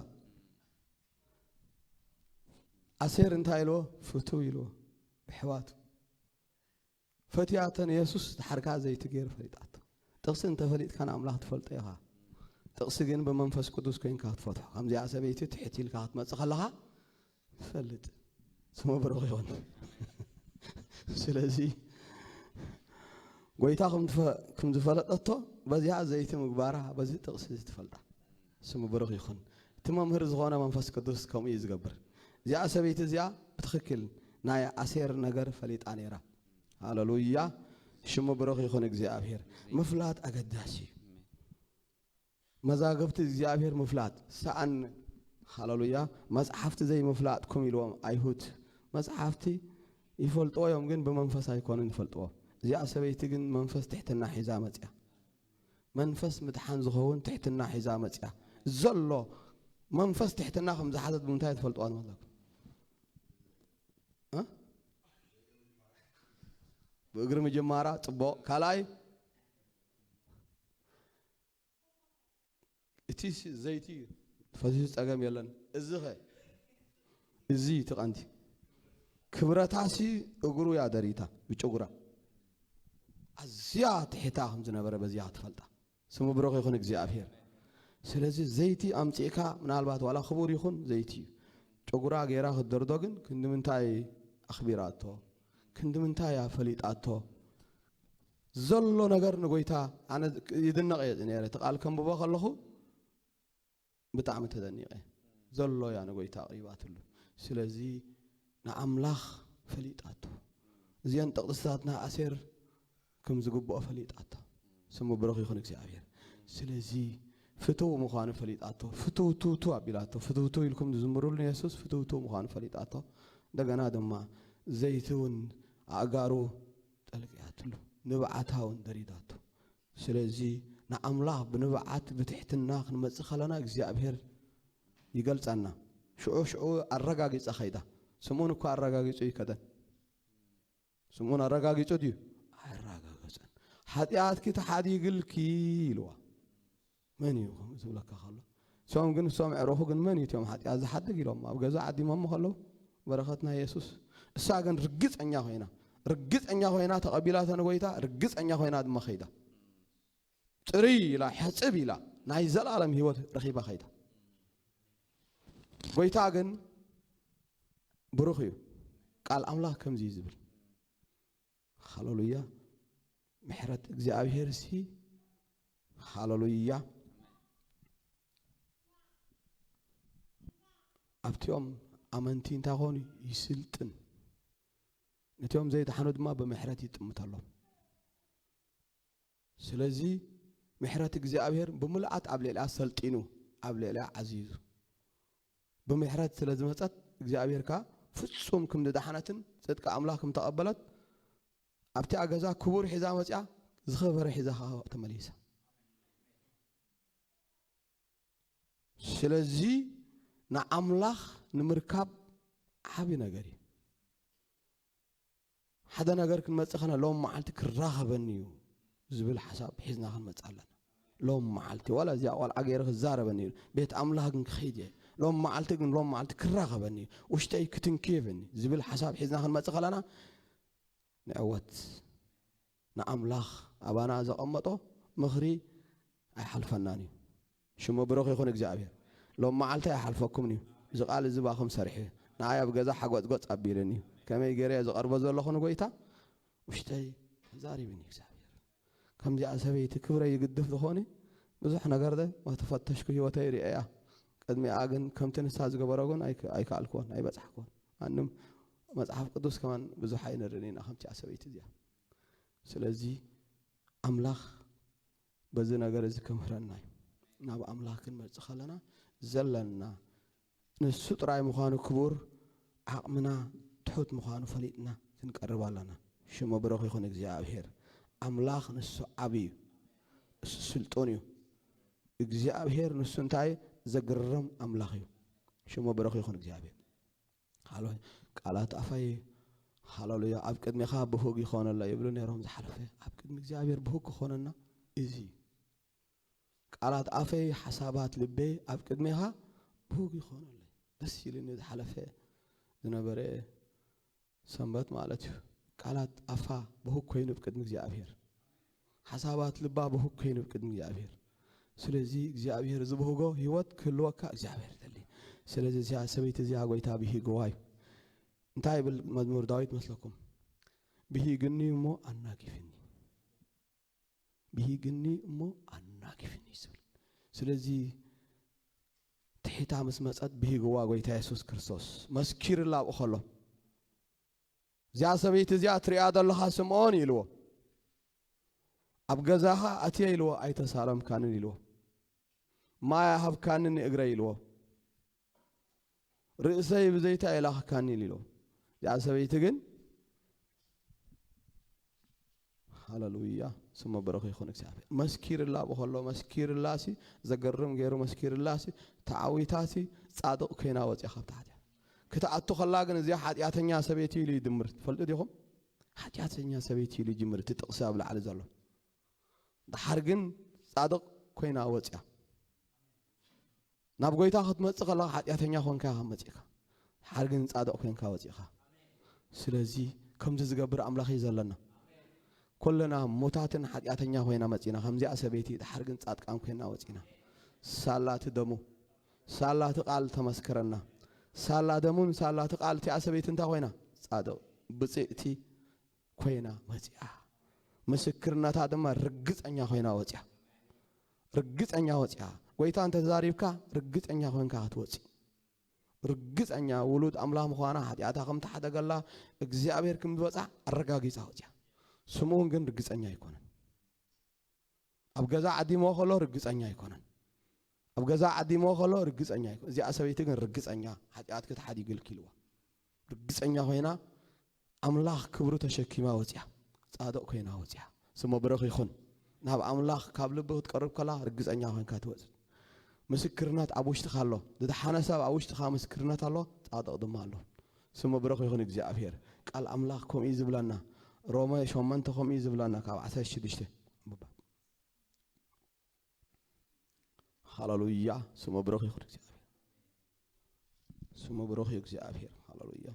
ኣሴር እንታይ ኢልዎ? ፍቱው ኢልዎ። ብሕዋቱ። ፈትያቶ ንየሱስ ድሓርካ ዘይቲ ገይሩ ፈሊጣቶ። ጥቕሲ እንተፈሊጥካ ንኣምላኽ ትፈልጦ ኢኻ። ጥቕሲ ግን ብመንፈስ ቅዱስ ኮይንካ ክትፈትሖ። ከምዚኣ ሰበይቲ ትሕት ኢልካ ክትመጽእ ከለኻ ትፈልጥ። ስሙ ብሩኽ ይኹን። ስለዚ ጎይታ ከም ትፈ-፣ ከም ዝፈለጠቶ በዚኣ ዘይቲ ምግባራ በዚ ጥቕሲ እዚ ትፈልጣ። ስሙ ብሩኽ ይኹን። እቲ መምህር ዝኾነ መንፈስ ቅዱስ ከምኡ እዩ ዝገብር። እዚኣ ሰበይቲ እዚኣ ብትኽክል ናይ ኣሴር ነገር ፈሊጣ ነይራ። ሃሌሉያ። ሽሙ ብሩኽ ይኹን እግዚኣብሔር። ምፍላጥ ኣገዳሲ እዩ። መዛግብቲ እግዚኣብሔር ምፍላጥ ሰኣን። ሃሌሉያ። መጽሓፍቲ ዘይምፍላጥኩም ኢልዎም ኣይሁድ። መጽሓፍቲ ይፈልጥዎ እዮም፣ ግን ብመንፈስ ኣይኮኑን ይፈልጥዎ። እዚኣ ሰበይቲ ግን መንፈስ ትሕትና ሒዛ መጽያ። መንፈስ ምድሓን ዝኸውን ትሕትና ሒዛ መጽያ። ዘሎ መንፈስ ትሕትና ከም ዝሓዘት ብምንታይ ትፈልጥዋ ንመለኩም? እ? ብእግሪ ምጅማራ ጽቡቕ። ካልኣይ፣ እቲ ሲ-፣ ዘይቲ ፈሲሱ ጸገም የለን። እዚ ኸ? እዚ እቲ ቀንዲ። ክብረታሲ እግሩ እያ ደሪታ፣ ብጭጉራ። ኣዝያ ትሕታ ከም ዝነበረ በዚኣ ትፈልጣ። ስሙ ብሩኽ ይኹን እግዚኣብሔር። ስለዚ ዘይቲ ኣምጺእካ፣ ምናልባት ዋላ ክቡር ይኹን ዘይቲ እዩ። ጨጉራ ገይራ ክትደርዶ ግን ክንዲ ምንታይ ኣኽቢራቶ? ክንዲ ምንታይ እያ ፈሊጣቶ? ዘሎ ነገር ንጎይታ ኣነ ይድነቕ እየ ነይረ። እቲ ቃል ከንብቦ ከለኹ ብጣዕሚ ተደኒቐ። ዘሎ እያ ንጎይታ ኣቕሪባትሉ። ስለዚ ንኣምላኽ ፈሊጣቶ። እዚአን ጥቕስታት ንኣሴር ከም ዝግብኦ ፈሊጣቶ። ስሙ ብሩኽ ይኹን እግዚኣብሔር። ስለዚ ፍትው ምዃኑ ፈሊጣቶ። ፍትውትውትው ኣቢላቶ። ፍትውትው ኢልኩም ዝዝምሩሉ ንየሱስ ፍትውትው ምዃኑ ፈሊጣቶ። እንደገና ድማ ዘይቲ እውን ኣእጋሩ ጠልቅያትሉ፣ ንብዓታ እውን ደሪዳቶ። ስለዚ ንኣምላኽ ብንብዓት ብትሕትና ክንመጽእ ከለና እግዚኣብሔር ይገልጸና። ሽዑ ሽዑ ኣረጋጊጻ ኸይዳ። ስምኡን እኳ ኣረጋጊጹ ይከደን። ስምኡን ኣረጋጊጹ ድዩ? ኣረጋገጸን። ሓጢኣትኪ ተሓዲግልኪ ኢልዋ። መን እዩ ከምኡ ዝብለካ ከሎ? እሶም ግን እሶም ኣዕሩኹ ግን መን እዩ እቲኦም ሓጢኣት ዝሓድግ ኢሎም ኣብ ገዛ ዓዲሞሞ ከለዉ በረኸት ናይ የሱስ። እሳ ግን ርግጸኛ ኮይና፣ ርግጸኛ ኮይና ተቐቢላታ ንጎይታ፣ ርግጸኛ ኮይና ድማ ኸይዳ። ጽርይ ኢላ፣ ሕጽብ ኢላ፣ ናይ ዘላለም ህይወት ረኺባ ኸይዳ። ጎይታ ግን ብሩኽ እዩ። ቃል ኣምላኽ ከምዚ እዩ ዝብል። ሃሌሉያ። ምሕረት እግዚኣብሔር ሲ፣ ሃሌሉያ። ኣብቲኦም ኣመንቲ እንታይ ኾኑ? ይስልጥን። ነቲኦም ዘይደሓኑ ድማ ብምሕረት ይጥምተሎም። ስለዚ ምሕረት እግዚኣብሔር ብምልኣት ኣብ ልዕሊኣ ሰልጢኑ፣ ኣብ ልዕሊኣ ዓዚዙ። ብምሕረት ስለ ዝመጸት እግዚኣብሔር ከኣ ፍጹም ከም ዝደሓነትን ጽድቂ ኣምላኽ ከም ተቐበለት ኣብቲ ገዛ ክቡር ሒዛ መጺኣ ዝኸበረ ሒዛ ከኣ ተመሊሳ። ስለዚ ንኣምላኽ ንምርካብ ዓቢ ነገር እዩ። ሓደ ነገር ክንመጽእ ከለና ሎም መዓልቲ ክራኸበኒ እዩ ዝብል ሓሳብ ሒዝና ክንመጽእ ኣለና። ሎም መዓልቲ ዋላ እዚኣ ቆልዓ ገይረ ክዛረበኒ እዩ፣ ቤት ኣምላኽ ግን ክኸይድ እየ፣ ሎም መዓልቲ ግን ሎም መዓልቲ ክራኸበኒ እዩ፣ ውሽጠይ ክትንክየበኒ ዝብል ሓሳብ ሒዝና ክንመጽእ ከለና ንዕወት። ንኣምላኽ ኣባና ዘቐመጦ ምኽሪ ኣይሓልፈናን እዩ። ሽሙ ብሩኽ ይኹን እግዚኣብሔር። ሎም መዓልቲ ኣይሓልፈኩምን እዩ። እዚ ቃል እዚ ባኹም ሰሪሐ ንኣይ ኣብ ገዛ ሓጎጽጎጽ ኣቢልኒ እዩ። ከመይ ገይረ እየ ዝቐርቦ ዘለኹ ንጎይታ? ውሽጠይ ተዛሪብኒ እግዚኣብሔር። ከምዚኣ ሰበይቲ ክብረይ ይግድፍ ዝኾነ ብዙሕ ነገር ደ ተፈተሽኩ ህይወተይ ርእያ። ቅድሚኣ ግን ከምቲ ንሳ ዝገበሮ ግን ኣይክ-፣ ኣይከኣልክዎን፣ ኣይበጻሕክዎን። ኣንም መጽሓፍ ቅዱስ ከማን ብዙሕ ኣይንርን ኢና ከምቲኣ ሰበይቲ እዚኣ። ስለዚ ኣምላኽ በዚ ነገር እዚ ክምህረና እዩ። ናብ ኣምላኽ ክንመጽእ ከለና ዘለና ንሱ ጥራይ ምዃኑ ክቡር፣ ዓቕምና ትሑት ምዃኑ ፈሊጥና ክንቀርብ ኣለና። ሽሙ ብሩኽ ይኹን እግዚኣብሔር። ኣምላኽ ንሱ ዓቢ እዩ። እሱ ስልጡን እዩ። እግዚኣብሔር ንሱ እንታይ ዘግርም ኣምላኽ እዩ። ሽሙ ብሩኽ ይኹን እግዚኣብሔር። ሃሎ፣ ቃላት ኣፈይ ሃሌሉያ፣ ኣብ ቅድሜኻ ብሁግ ይኾነለይ ይብሉ ነይሮም ዝሓለፈ። ኣብ ቅድሚ እግዚኣብሔር ብሁግ ክኾነና እዚ እዩ። ቃላት ኣፈይ ሓሳባት ልበይ ኣብ ቅድሜኻ ብሁግ ይኾነለይ። ደስ ኢሉኒ ዝሓለፈ ዝነበረ ሰንበት ማለት እዩ። ቃላት ኣፋ ብሁግ ኮይኑ ኣብ ቅድሚ እግዚኣብሔር። ሓሳባት ልባ ብሁግ ኮይኑ ኣብ ቅድሚ እግዚኣብሔር። ስለዚ እግዚኣብሔር ዝብህጎ ህይወት ክህልወካ እግዚኣብሔር ይደሊ። ስለዚ እዚኣ ሰበይቲ እዚኣ ጎይታ ብሂግዋ እዩ። እንታይ ይብል መዝሙር ዳዊት መስለኩም? ብሂግኒ እሞ ኣናጊፍኒ። ብሂግኒ እሞ ኣናጊፍኒ ዝብል። ስለዚ ትሒታ ምስ መጸት ብሂግዋ ጎይታ የሱስ ክርስቶስ መስኪርላ ኣብኡ ከሎ፣ እዚኣ ሰበይቲ እዚኣ ትሪኣ ዘለኻ ስምዖን ኢልዎ፣ ኣብ ገዛኻ ኣትየ ኢልዎ፣ ኣይተሳለምካንን ኢልዎ፣ ማይ ኣሃብካኒ ንእግረይ ኢልዎ፣ ርእሰይ ብዘይታ የላኽካኒ ኢልዎ። እዚኣ ሰበይቲ ግን ሃሌሉያ፣ ስሙ ብሩኽ ይኹን እግዚኣብሔር። መስኪርላ ብኸሎ መስኪርላሲ፣ ዘገርም ገይሩ መስኪርላሲ፣ ተዓዊታሲ፣ ጻድቕ ኮይና ወፂኣ ካብ ታሕቲ ክትኣቱ ከላ ግን እዚኣ ሓጢኣተኛ ሰበይቲ ኢሉ ይድምር። ትፈልጡ ዲኹም? ሓጢኣተኛ ሰበይቲ ኢሉ ይጅምር እቲ ጥቕሲ ኣብ ላዕሊ ዘሎ። ደሓር ግን ጻድቕ ኮይና ወፂኣ። ናብ ጎይታ ክትመጽእ ከለኻ ሓጢኣተኛ ኮንካ ኢኻ መጺእካ። ደሓር ግን ጻድቕ ኮንካ ወጺእኻ። ስለዚ ከምዚ ዝገብር ኣምላኽ እዩ ዘለና። ኩልና ሙታትን ሓጢኣተኛ ኮይና መጺና፣ ከምዚኣ ሰበይቲ ደሓር ግን ጻድቃን ኮይና ወጺና። ሳላ እቲ ደሙ፣ ሳላ እቲ ቃል ተመስከረና። ሳላ ደሙን ሳላ እቲ ቃል እቲኣ ሰበይቲ እንታይ ኮይና? ጻድቕ ብጽእቲ ኮይና መጺኣ። ምስክርነታ ድማ ርግጸኛ ኮይና ወጺኣ። ርግጸኛ ወጺኣ። ጎይታ እንተ ተዛሪብካ ርግጸኛ ኮይንካ ክትወጺ። ርግጸኛ ውሉድ ኣምላኽ ምዃና፣ ሓጢኣታ ከም ተሓደገላ፣ እግዚኣብሔር ከም ዝበጽዓ ኣረጋጊጻ ወጺኣ። ስምኡን ግን ርግጸኛ ኣይኮነን። ኣብ ገዛ ዓዲሞ ከሎ ርግጸኛ ኣይኮነን። ኣብ ገዛ ዓዲሞ ከሎ ርግጸኛ ኣይኮነን። እዚኣ ሰበይቲ ግን ርግጸኛ፣ ሓጢኣትኪ ተሓዲግልኪ ኢልዋ። ርግጸኛ ኮይና ኣምላኽ ክብሩ ተሸኪማ ወፅያ፣ ጻድቕ ኮይና ወፅያ። ስሙ ብሩኽ ይኹን። ናብ ኣምላኽ ካብ ልቢ ክትቀርብ ከላ ርግጸኛ ኮይንካ ትወጽእ። ምስክርነት ኣብ ውሽጥኻ ኣሎ። ዝደሓነ ሰብ ኣብ ውሽጥኻ ምስክርነት ኣሎ፣ ጻድቕ ድማ ኣሎ። ስሙ ብሩኽ ይኹን እግዚኣብሔር። ቃል ኣምላኽ ከምኡ እዩ ዝብለና። ሮመ ሸሞንተ ከምኡ እዩ ዝብለና ካብ ዓሰርተ ሽዱሽተ። ሃሌሉያ። ስሙ ብሩኽ ይኹን እግዚኣብሔር። ስሙ ብሩኽ እዩ እግዚኣብሔር። ሃሌሉያ።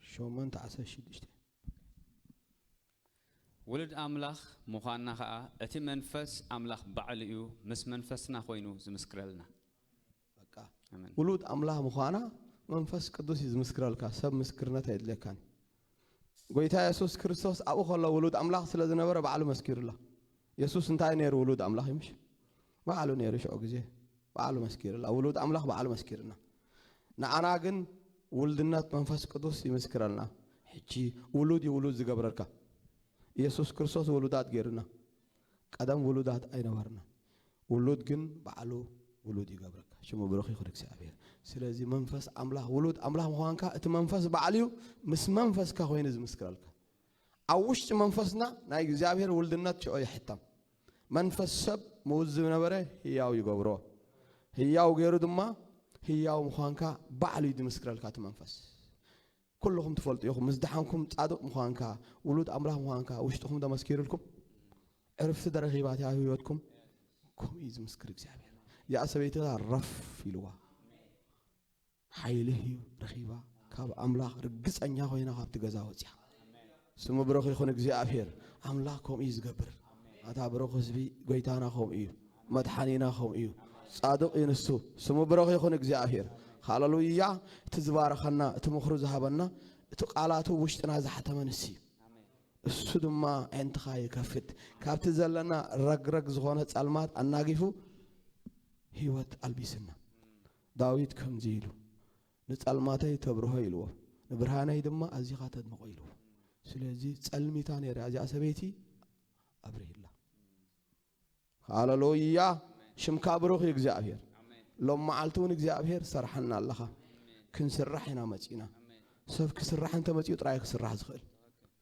ሸሞንተ ዓሰርተ ሽዱሽተ። ውሉድ ኣምላኽ ምዃንና ኸኣ እቲ መንፈስ ኣምላኽ ባዕሉ እዩ ምስ መንፈስና ኮይኑ ዝምስክረልና። በቃ ውሉድ ኣምላኽ ምዃና መንፈስ ቅዱስ እዩ ዝምስክረልካ። ሰብ ምስክርነት ኣየድልየካን። ጎይታ የሱስ ክርስቶስ ኣብኡ ከሎ ውሉድ ኣምላኽ ስለ ዝነበረ ባዕሉ መስኪሩላ። የሱስ እንታይ ነይሩ? ውሉድ ኣምላኽ እዩ ምሽ? ባዕሉ ነይሩ ሽዑ ግዜ ባዕሉ መስኪሩላ። ውሉድ ኣምላኽ ባዕሉ መስኪሩና። ንኣና ግን ውልድነት መንፈስ ቅዱስ ይምስክረልና። ሕጂ ውሉድ እዩ ውሉድ ዝገብረልካ። ኢየሱስ ክርስቶስ ውሉዳት ገይሩና። ቀደም ውሉዳት ኣይነበርና። ውሉድ ግን ባዕሉ ውሉድ ይገብረካ። ሽሙ ብሩኽ ይኹን እግዚኣብሔር። ስለዚ መንፈስ ኣምላኽ ውሉድ ኣምላኽ ምዃንካ እቲ መንፈስ ባዕሉ እዩ ምስ መንፈስካ ኮይኑ ዝምስክረልካ። ኣብ ውሽጢ መንፈስና ናይ እግዚኣብሔር ውልድነት ሽዑ ይሕተም። መንፈስ ሰብ ምውት ዝነበረ ህያው ይገብሮ። ህያው ገይሩ ድማ ህያው ምዃንካ ባዕሉ እዩ ዝምስክረልካ እቲ መንፈስ። ኩልኹም ትፈልጡ ኢኹም፣ ምስ ደሓንኩም ጻድቕ ምዃንካ፣ ውሉድ ኣምላኽ ምዃንካ ውሽጥኹም ተመስኪሩልኩም? ዕርፍቲ ደረኺባ እቲኣ ህይወትኩም? ከምኡ እዩ ዝምስክር እግዚኣብሔር። እዚኣ ሰበይቲ ረፍ ኢልዋ። ሓይሊ እዩ ረኺባ። ካብ ኣምላኽ ርግጸኛ ኮይና ካብቲ ገዛ ወጽያ። ስሙ ብሩኽ ይኹን እግዚኣብሔር። ኣምላኽ ከምኡ እዩ ዝገብር። ኣታ ብሩኽ ህዝቢ፣ ጎይታና ከምኡ እዩ፣ መድሓኒና ከምኡ እዩ። ጻድቕ እዩ ንሱ። ስሙ ብሩኽ ይኹን እግዚኣብሔር። ሃሌሉያ። እቲ ዝባረኸና፣ እቲ ምኽሩ ዝሃበና፣ እቲ ቃላቱ ውሽጥና ዝሓተመ ንሱ እዩ። እሱ ድማ ኣዒንትኻ ይከፍት። ካብቲ ዘለና ረግረግ ዝኾነ ጸልማት ኣናጊፉ ህይወት ኣልቢስና። ዳዊት ከምዚ ኢሉ፣ "ንጸልማተይ ተብርሆ" ኢልዎ፣ "ንብርሃነይ ድማ ኣዚኻ ተድምቖ" ኢልዎ። ስለዚ ጸልሚታ ነይራ እዚኣ ሰበይቲ ኣብርሂላ። ሃሌሉያ። ሽምካ ብሩኽ እዩ እግዚኣብሔር። ሎም መዓልቲ እውን እግዚኣብሔር ሰርሓና ኣለኻ። ክንስራሕ ኢና መጺና። ሰብ ክስራሕ እንተመጺኡ ጥራይ ክስራሕ ዝኽእል።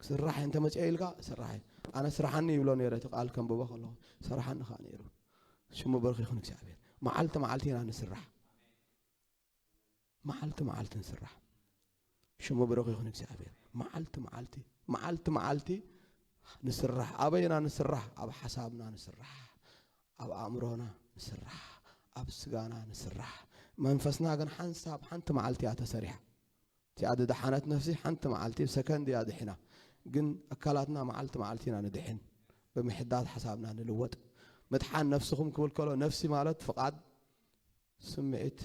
ክስራሕ እንተመጺኦ ኢልካ ስራሕ። ኣነ ስራሓኒ ይብሎ ነይረ እቲ ቃል ከንብቦ ከለኹ። ሰርሓኒ ከኣ ነይሩ። ሽሙ ብሩኽ ይኹን እግዚኣብሔር። መዓልቲ መዓልቲ ኢና ንስራሕ። መዓልቲ መዓልቲ ንስራሕ። ሽሙ ብሩኽ ይኹን እግዚኣብሔር። መዓልቲ መዓልቲ መዓልቲ መዓልቲ ንስራሕ። ኣበይና ንስራሕ? ኣብ ሓሳብና ንስራሕ፣ ኣብ ኣእምሮና ንስራሕ፣ ኣብ ስጋና ንስራሕ። መንፈስና ግን ሓንሳብ ሓንቲ መዓልቲ እያ ተሰሪሓ። እቲኣ ዝደሓነት ነፍሲ ሓንቲ መዓልቲ ሰከንድ እያ ድሒና። ግን ኣካላትና መዓልቲ መዓልቲ ኢና ንድሕን። ብምሕዳስ ሓሳብና ንልወጥ። ምድሓን ነፍስኹም ክብል ከሎ ነፍሲ ማለት ፍቓድ፣ ስምዒት፣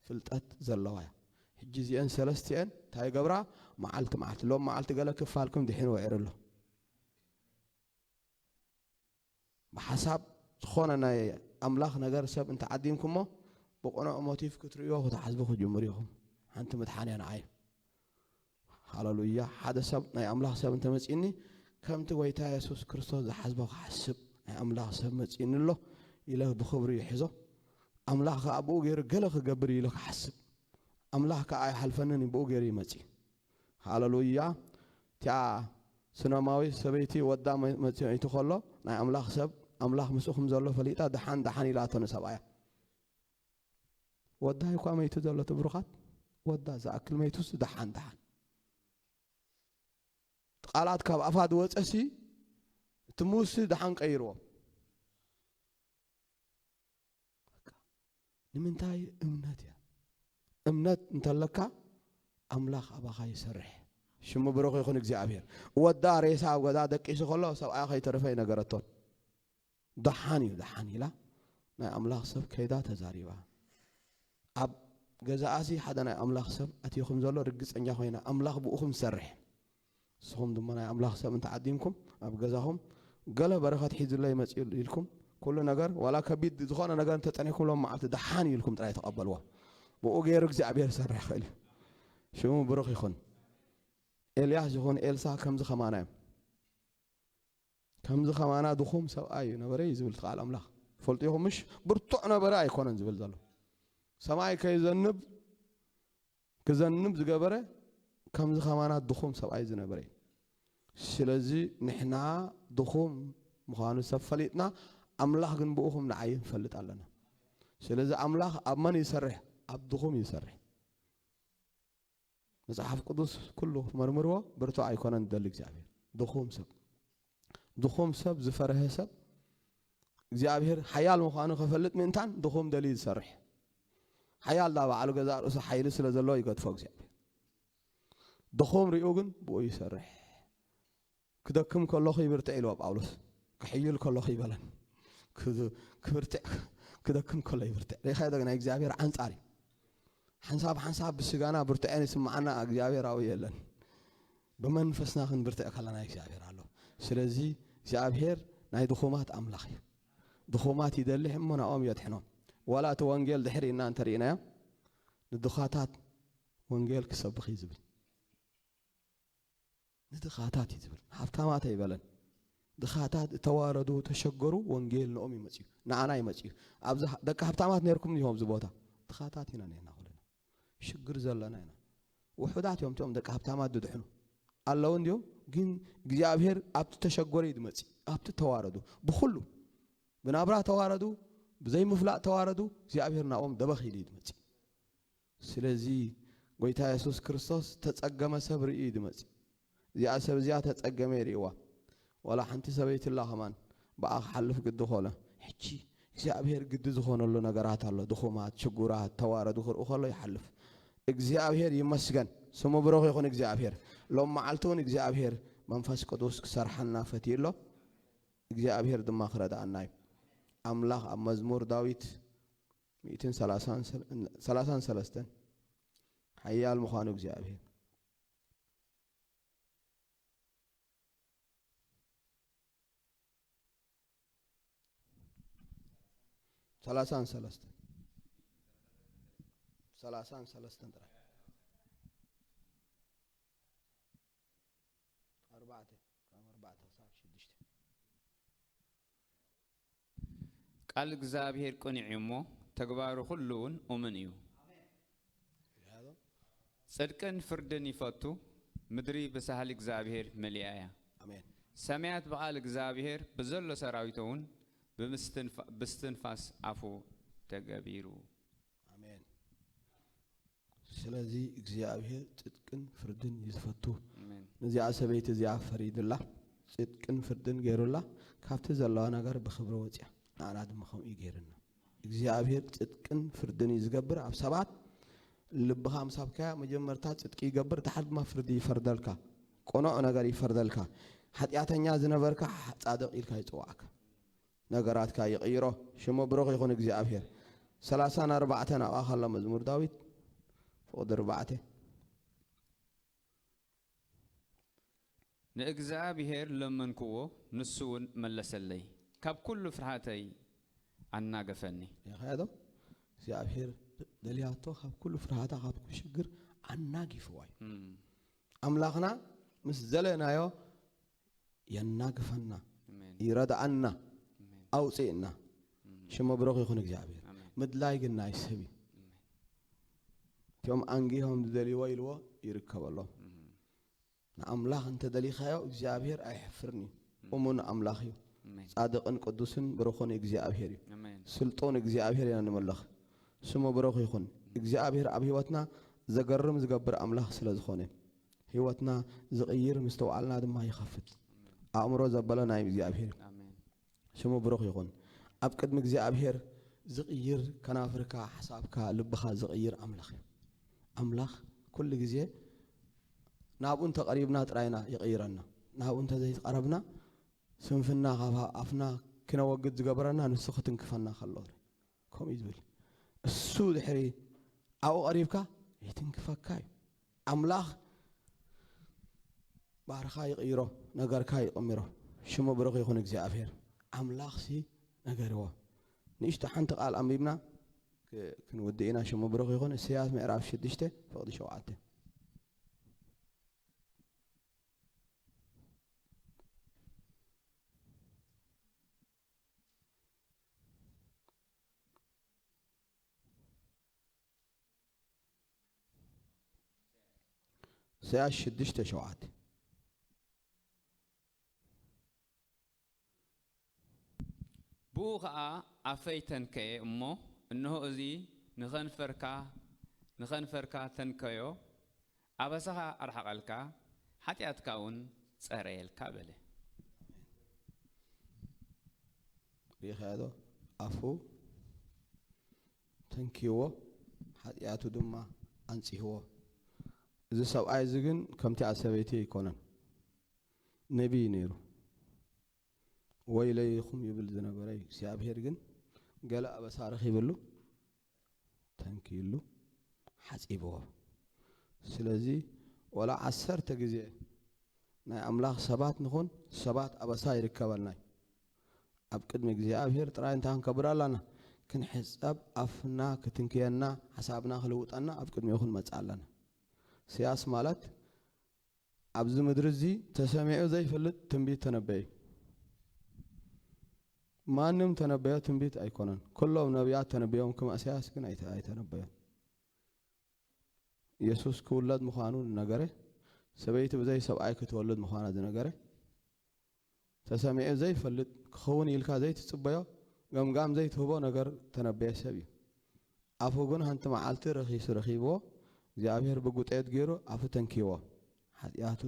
ፍልጠት ዘለዋ እያ። ሕጂ እዚአን ሰለስቲአን እንታይ ይገብራ? መዓልቲ መዓልቲ ሎም መዓልቲ ገለ ክፋልኩም ድሒኑ ውዒሩ ኣሎ። ብሓሳብ ዝኾነ ናይ ኣምላኽ ነገር ሰብ እንተዓዲምኩሞ ብቕኑዕ ሞቲፍ ክትርእይዎ ክትሓስቡ ክትጅምሩ ኢኹም። ሓንቲ ምድሓን እያ ንዓይ። ሃሌሉያ። ሓደ ሰብ ናይ ኣምላኽ ሰብ እንተመጺእኒ ከምቲ ጎይታ የሱስ ክርስቶስ ዝሓስቦ ክሓስብ ናይ ኣምላኽ ሰብ መጺእኒ ኣሎ ኢለ ብኽብሪ ይሕዞ። ኣምላኽ ከኣ ብኡ ገይሩ ገለ ክገብር እዩ ኢለ ክሓስብ ኣምላኽ ከኣ ኣይሓልፈንን እዩ ብኡ ገይሩ ይመጺ። ሃሌሉያ። እቲኣ ሱነማዊት ሰበይቲ ወዳ መ- መጺእቱ ከሎ ናይ ኣምላኽ ሰብ ኣምላኽ ምስኡ ከም ዘሎ ፈሊጣ ደሓን ደሓን ኢላቶ ንሰብኣያ። ወዳ እኳ መይቱ ዘሎ እቲ ብሩኻት ወዳ ዝኣክል መይቱስ ደሓን ደሓን። ቃላት ካብ ኣፋ ዝወፀሲ እቲ ሙሲ ደሓን ቀይርዎ። ንምንታይ? እምነት እያ። እምነት እንተለካ ኣምላኽ ኣባኻ ይሰርሕ። ሽሙ ብሩኽ ይኹን እግዚኣብሔር። ወዳ ሬሳ ኣብ ገዛ ደቂሱ ከሎ ሰብኣያ ከይተረፈ ይነገረቶን። ደሓን እዩ ደሓን ኢላ ናይ ኣምላኽ ሰብ ከይዳ ተዛሪባ። ኣብ ገዛኣሲ ሓደ ናይ ኣምላኽ ሰብ ኣትዩ ከም ዘሎ ርግጸኛ ኮይና ኣምላኽ ብኡ ከም ዝሰርሕ ንስኹም ድማ ናይ ኣምላኽ ሰብ እንተዓዲምኩም ኣብ ገዛኹም ገለ በረኸት ሒዙለይ መጺኡ ኢልኩም ኩሉ ነገር ዋላ ከቢድ ዝኾነ ነገር እንተጸኒሕኩም ሎም መዓልቲ ደሓን እዩ ኢልኩም ጥራይ ተቐበልዎ። ብኡ ገይሩ እግዚኣብሔር ክሰርሕ ይኽእል እዩ። ሽሙ ብሩኽ ይኹን። ኤልያስ ይኹን ኤልሳ ከምዚ ከማና እዮም። ከምዚ ከማና ድኹም ሰብኣይ እዩ ነበረ እዩ ዝብል ቃል ኣምላኽ። ፈልጡ ኢኹም ምሽ? ብርቱዕ ነበረ ኣይኮነን ዝብል ዘሎ። ሰማይ ከይዘንብ ክዘንብ ዝገበረ ከምዚ ከማና ድኹም ሰብኣይ ዝነበረ እዩ። ስለዚ ንሕና ድኹም ምዃኑ ሰብ ፈሊጥና፣ ኣምላኽ ግን ብኡ ከም ንዓይ ንፈልጥ ኣለና። ስለዚ ኣምላኽ ኣብ መን ይሰርሕ? ኣብ ድኹም ይሰርሕ። መጽሓፍ ቅዱስ ኩሉ ክትመርምርዎ ብርቱዕ ኣይኮነን ዝደሊ እግዚኣብሔር። ድኹም ሰብ፣ ድኹም ሰብ፣ ዝፈርሀ ሰብ፣ እግዚኣብሔር ሓያል ምዃኑ ከፈልጥ ምእንታን ድኹም ደልዩ ዝሰርሕ። ሓያል ዳ ባዕሉ ገዛእ ርእሱ ሓይሊ ስለ ዘለዎ ይገድፎ እግዚኣብሔር። ድኹም ሪኡ ግን ብኡ ይሰርሕ። ክደክም ከለኹ ይብርትዕ ኢልዎ ጳውሎስ። ክሕይል ከለኹ ይበለን። ክዝ-፣ ክብርትዕ፣ ክደክም ከሎ ይብርትዕ። ሪኢኻዮ ዶ? ናይ እግዚኣብሔር ኣንጻር እዩ። ሓንሳብ ሓንሳብ ብስጋና ብርትዐን ይስምዓና፣ እግዚኣብሔራዊ የለን። ብመንፈስና ክንብርትዕ ከለና እግዚኣብሔር ኣሎ። ስለዚ እግዚኣብሔር ናይ ድኹማት ኣምላኽ እዩ። ድኹማት ይደሊ እሞ ናኦም የድሕኖም። ዋላ እቲ ወንጌል ድሕሪ እና እንተርኢናዮ፣ ንድኻታት ወንጌል ክሰብኽ እዩ ዝብል። ንድኻታት እዩ ዝብል። ሃብታማት ኣይበለን። ድኻታት፣ እተዋረዱ፣ ተሸገሩ፣ ወንጌል ንኦም ይመጽዩ፣ ንኣና ይመጽዩ። ኣብዚ ሃ-፣ ደቂ ሃብታማት ነርኩም ይሆም እዚ ቦታ። ድኻታት ኢና ነርና ኩልና። ሽግር ዘለና ኢና። ውሑዳት እዮም እቶም ደቂ ሃብታማት ድድሕኑ። ኣለዉ እንዲዮም፣ ግን እግዚኣብሔር ኣብቲ ተሸገሩ እዩ ዝመጽእ፣ ኣብቲ ተዋረዱ። ብኹሉ ብናብራ ተዋረዱ፣ ብዘይምፍላጥ ተዋረዱ፣ እግዚኣብሔር ናብኦም ደበኽ ኢሉ እዩ ዝመጽእ። ስለዚ ጎይታ የሱስ ክርስቶስ ተጸገመ ሰብ ርእዩ እዩ ዝመጽእ። እዚኣ ሰብ እዚኣ ተጸገመ ይርእይዋ። ዋላ ሓንቲ ሰበይቲ ኣላ ከማን ብኣ ክሓልፍ ግዲ ኮነ። ሕጂ እግዚኣብሔር ግዲ ዝኾነሉ ነገራት ኣሎ። ድኹማት፣ ሽጉራት፣ ተዋረዱ ክርእዩ ከሎ ይሓልፍ። እግዚኣብሔር ይመስገን። ስሙ ብሩኽ ይኹን እግዚኣብሔር። ሎም መዓልቲ እውን እግዚኣብሔር መንፈስ ቅዱስ ክሰርሓና ፈትዩ ኣሎ። እግዚኣብሔር ድማ ክረድኣና እዩ። ኣምላኽ ኣብ መዝሙር ዳዊት ሚእትን ሰላሳን ሰለ-፣ ሰላሳን ሰለስተን ሓያል ምዃኑ እግዚኣብሔር። ሰላሳን ሰለስተን። ሰላሳን ሰለስተን ጥራይ። ኣርባዕተ፣ ካብ ኣርባዕተ ክሳብ ሽዱሽተ። ቃል እግዚኣብሔር ቅኑዕ እዩ እሞ፣ ተግባሩ ኩሉ እውን እሙን እዩ። ጽድቅን ፍርድን ይፈቱ፣ ምድሪ ብሳህሊ እግዚኣብሔር መሊኣ እያ። ኣሜን። ሰማያት ብቓል እግዚኣብሔር፣ ብዘሎ ሰራዊቱ እውን ብምስትንፋ-፣ ብስትንፋስ ኣፉ ተገቢሩ። ኣሜን። ስለዚ እግዚኣብሔር ጽድቅን ፍርድን እዩ ዝፈቱ። ኣሜን። ነዚኣ ሰበይቲ እዚኣ ፈሪዱላ፣ ጽድቅን ፍርድን ገይሩላ፣ ካብቲ ዘለዋ ነገር ብኽብሪ ወጽያ፣ ንዓና ድማ ከምኡ እዩ ገይሩና። እግዚኣብሔር ጽድቅን ፍርድን እዩ ዝገብር ኣብ ሰባት። ልብኻ ምስ ሃብካዮ መጀመርታ ጽድቂ ይገብር፣ ድሓር ድማ ፍርዲ ይፈርደልካ። ቅኑዕ ነገር ይፈርደልካ። ሓጢኣተኛ ዝነበርካ ጻድቕ ኢልካ ይጽውዓካ። ነገራትካ ይቕይሮ። ሽሙ ብሩኽ ይኹን እግዚኣብሔር። ሰላሳን ኣርባዕተን ኣብኣ ከሎ መዝሙር ዳዊት ፍቕዲ ኣርባዕተ። ንእግዚኣብሔር ለመንክዎ፣ ንሱ እውን መለሰለይ፣ ካብ ኩሉ ፍርሃተይ ኣናገፈኒ። ርኢኻዮ ዶ? እግዚኣብሔር ደልያቶ ካብ ኩሉ ፍርሃታ፣ ካብ ኩሉ ሽግር ኣናጊፍዋ እዩ። እም። ኣምላኽና ምስ ዘለናዮ የናግፈና፣ ኣሜን። ይረድኣና፣ ኣሜን። ኣውፅእና። እም። ሽሙ ብሩኽ ይኹን እግዚኣብሔር። ኣሜን። ምድላይ ግን ናይ ሰብ እዩ። ኣሜን። እቲኦም ኣንጊሆም ዝደልይዎ ኢልዎ ይርከበሎም። እም። ንኣምላኽ እንተደሊኻዮ እግዚኣብሔር ኣይሕፍርን እዩ። እም። እሙን ኣምላኽ እዩ። ኣሜን። ጻድቕን ቅዱስን ብሩኽን እግዚኣብሔር እዩ። ኣሜን። ስልጡን እግዚኣብሔር ኢና ንምልኽ። ስሙ ብሩኽ ይኹን። እግዚኣብሔር ኣብ ህይወትና ዘገርም ዝገብር ኣምላኽ ስለ ዝኾነ፣ ህይወትና ዝቕይር፣ ምስትውዓልና ድማ ይኸፍት። ኣእምሮ ዘበለ ናይ እግዚኣብሔር እዩ። ኣሜን። ሽሙ ብሩኽ ይኹን። ኣብ ቅድሚ እግዚኣብሔር ዝቕይር፣ ከናፍርካ፣ ሓሳብካ፣ ልብኻ ዝቕይር ኣምላኽ እዩ። ኣምላኽ ኩሉ ግዜ ናብኡ እንተቐሪብና ጥራይና ይቕይረና። ናብኡ እንተዘይተቐረብና፣ ስንፍና ካብ ኣፍና ክነወግድ ዝገበረና ንሱ ክትንክፈና ከሎ፣ ከምኡ እዩ ዝብል። እሱ ድሕሪ ኣብኡ ቀሪብካ ይትንክፈካ እዩ። ኣምላኽ ባህርኻ ይቕይሮ፣ ነገርካ ይቕምሮ። ሽሙ ብሩኽ ይኹን እግዚኣብሔር። ኣምላኽሲ ነገርዎ። ንእሽቶ ሓንቲ ቃል ኣንቢብና ክ-፣ ክንውድእ ኢና። ሽሙ ብሩኽ ይኹን። ኢሳያስ ምዕራፍ ሽዱሽተ ፍቕዲ ሸውዓተ። ኢሳያስ ሽዱሽተ ሸውዓተ። ብኡ ኸኣ ኣፈይ ተንከየ እሞ፣ እንሆ፣ እዚ ንኸንፈርካ ንኸንፈርካ ተንከዮ፣ ኣበሳኻ ኣርሓቐልካ፣ ሓጢኣትካ እውን ጸረየልካ በለ። ርኢኻዮ ዶ? ኣፉ ተንኪዎ፣ ሓጢኣቱ ድማ ኣንጺህዎ። እዚ ሰብኣይ እዚ ግን ከምቲኣ ሰበይቲ ኣይኮነን፣ ነቢይ ነይሩ። ወይለይኹም ይብል ዝነበረ እዩ። እግዚኣብሔር ግን ገለ ኣበሳ ረኺብሉ፣ ተንኪሉ፣ ሓጺብዎ። ስለዚ ወላ ዓሰርተ ግዜ ናይ ኣምላኽ ሰባት ንኹን፣ ሰባት ኣበሳ ይርከበልና እዩ። ኣብ ቅድሚ እግዚኣብሔር ጥራይ እንታይ ክንከብር ኣላና? ክንሕጸብ፣ ኣፍና ክትንክየና፣ ሓሳብና ክልውጠና ኣብ ቅድሚኡ ክንመጽእ ኣለና። ኢሳያስ ማለት ኣብዚ ምድሪ እዚ ተሰሚዑ ዘይፈልጥ ትንቢት ተነበየ። ማንም ተነበዮ ትንቢት ኣይኮነን። ኩሎም ነቢያት ተነቢዮም፣ ክም ኢሳያስ ግን ኣይተ-፣ ኣይተነበዮን። የሱስ ክውለድ ምዃኑ ዝነገረ፣ ሰበይቲ ብዘይ ሰብኣይ ክትወልድ ምዃና ዝነገረ፣ ተሰሚዑ ዘይፈልጥ፣ ክኸውን ኢልካ ዘይትጽበዮ፣ ገምጋም ዘይትህቦ ነገር ተነበየ ሰብ እዩ። ኣፉ ግን ሓንቲ መዓልቲ ረኺሱ ረኺብዎ፣ እግዚኣብሔር ብጉጤት ገይሩ ኣፉ ተንኪዎ። ሓጢኣቱ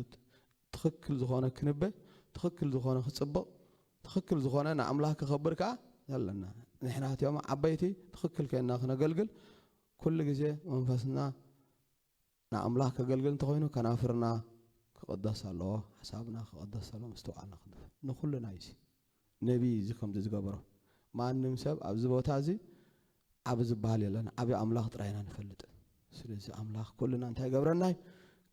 ትኽክል ዝኾነ ክንበ፣ ትኽክል ዝኾነ ክጽብቕ፣ ትኽክል ዝኾነ ንኣምላኽ ከኸብር ከኣ ዘለና። ንሕና እቲኦም ዓበይቲ ትኽክል ኮይንና ክነገልግል፣ ኩሉ ግዜ መንፈስና ንኣምላኽ ከገልግል እንተኾይኑ፣ ከናፍርና ክቕደስ ኣለዎ፣ ሓሳብና ክቕደስ ኣለዎ፣ ምስትውዓልና ክንደፍ። ንኹልና እዩ እዚ ነቢይ እዚ ከምዚ ዝገበሮ። ማንም ሰብ ኣብዚ ቦታ እዚ ዓቢ ዝበሃል የለን፣ ዓቢ ኣምላኽ ጥራይ ኢና ንፈልጥ። ስለዚ ኣምላኽ ኩልና እንታይ ይገብረና እዩ?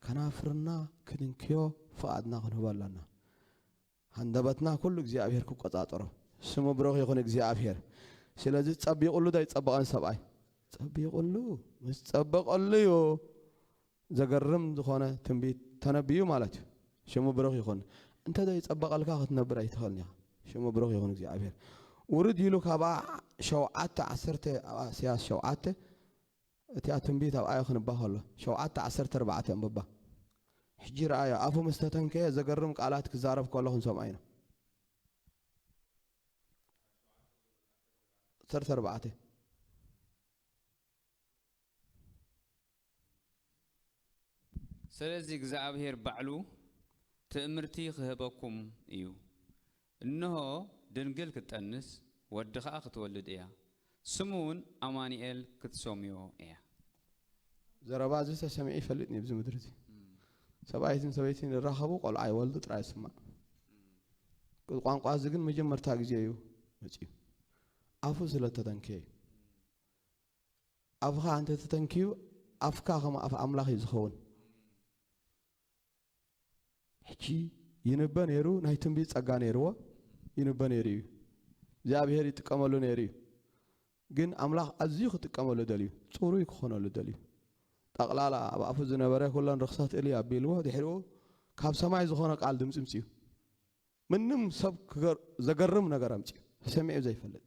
ከናፍርና ክንንክዮ ፍቓድና ክንህቦ ኣለና። ሃንደበትና ኩሉ እግዚኣብሔር ክቆጻጸሮ። ስሙ ብሩኽ ይኹን እግዚኣብሔር። ስለዚ ጸቢቑሉ ዶ ኣይጸበቐን ሰብኣይ? ጸቢቑሉ። ምስ ጸበቐሉ እዩ ዘገርም ዝኾነ ትንቢት ተነቢዩ ማለት እዩ። ሽሙ ብሩኽ ይኹን። እንተ ዘይጸበቐልካ ክትነብር ኣይትኽእልን ኢኻ። ሽሙ ብሩኽ ይኹን እግዚኣብሔር። ውርድ ኢሉ ካብኣ ሸውዓተ ዓሰርተ፣ ኣብ ኢሳያስ ሸውዓተ፣ እቲኣ ትንቢት ኣብኣ እዩ ክንባ ከሎ፣ ሸውዓተ ዓሰርተ ኣርባዕተ ኣንብባ። ሕጂ ረኣዮ፣ ኣፉ ምስ ተተንከየ ዘገርም ቃላት ክዛረብ ከሎ ክንሰምዖ ኢና። ዓሰርተ ኣርባዕተ። ስለዚ እግዚኣብሔር ባዕሉ ትእምርቲ ክህበኩም እዩ። እንሆ፣ ድንግል ክትጠንስ፣ ወዲ ኸኣ ክትወልድ እያ፣ ስሙ እውን ኣማኑኤል ክትሰምዮ እያ። ዘረባ እዚ ተሰሚዑ ይፈልጥ እዩ ኣብዚ ምድሪ እዚ። ሰብኣይትን ሰበይትን ይራኸቡ፣ ቆልዓ ይወልዱ ጥራይ ይስማዕ። ቋንቋ እዚ ግን መጀመርታ ግዜ እዩ መጺኡ። ኣፉ ስለ ተተንከየ እዩ። ኣፍኻ እንተ ተተንክዩ፣ ኣፍካ ከም ኣፍ ኣምላኽ እዩ ዝኸውን። ሕጂ ይንበ ነይሩ፣ ናይ ትንቢት ጸጋ ነይርዎ፣ ይንበ ነይሩ እዩ። እግዚኣብሔር ይጥቀመሉ ነይሩ እዩ። ግን ኣምላኽ ኣዝዩ ክጥቀመሉ ደልዩ፣ ጽሩይ ክኾነሉ ደልዩ። ጠቕላላ ኣብ ኣፉ ዝነበረ ኩለን ርኽሰት እልይ ኣቢልዎ፣ ድሕሪኡ ካብ ሰማይ ዝኾነ ቃል ድምጺ ምጽዩ። ምንም ሰብ ክገር-፣ ዘገርም ነገር ኣምጽዩ። ሰሚዑ ዘይፈልጥ።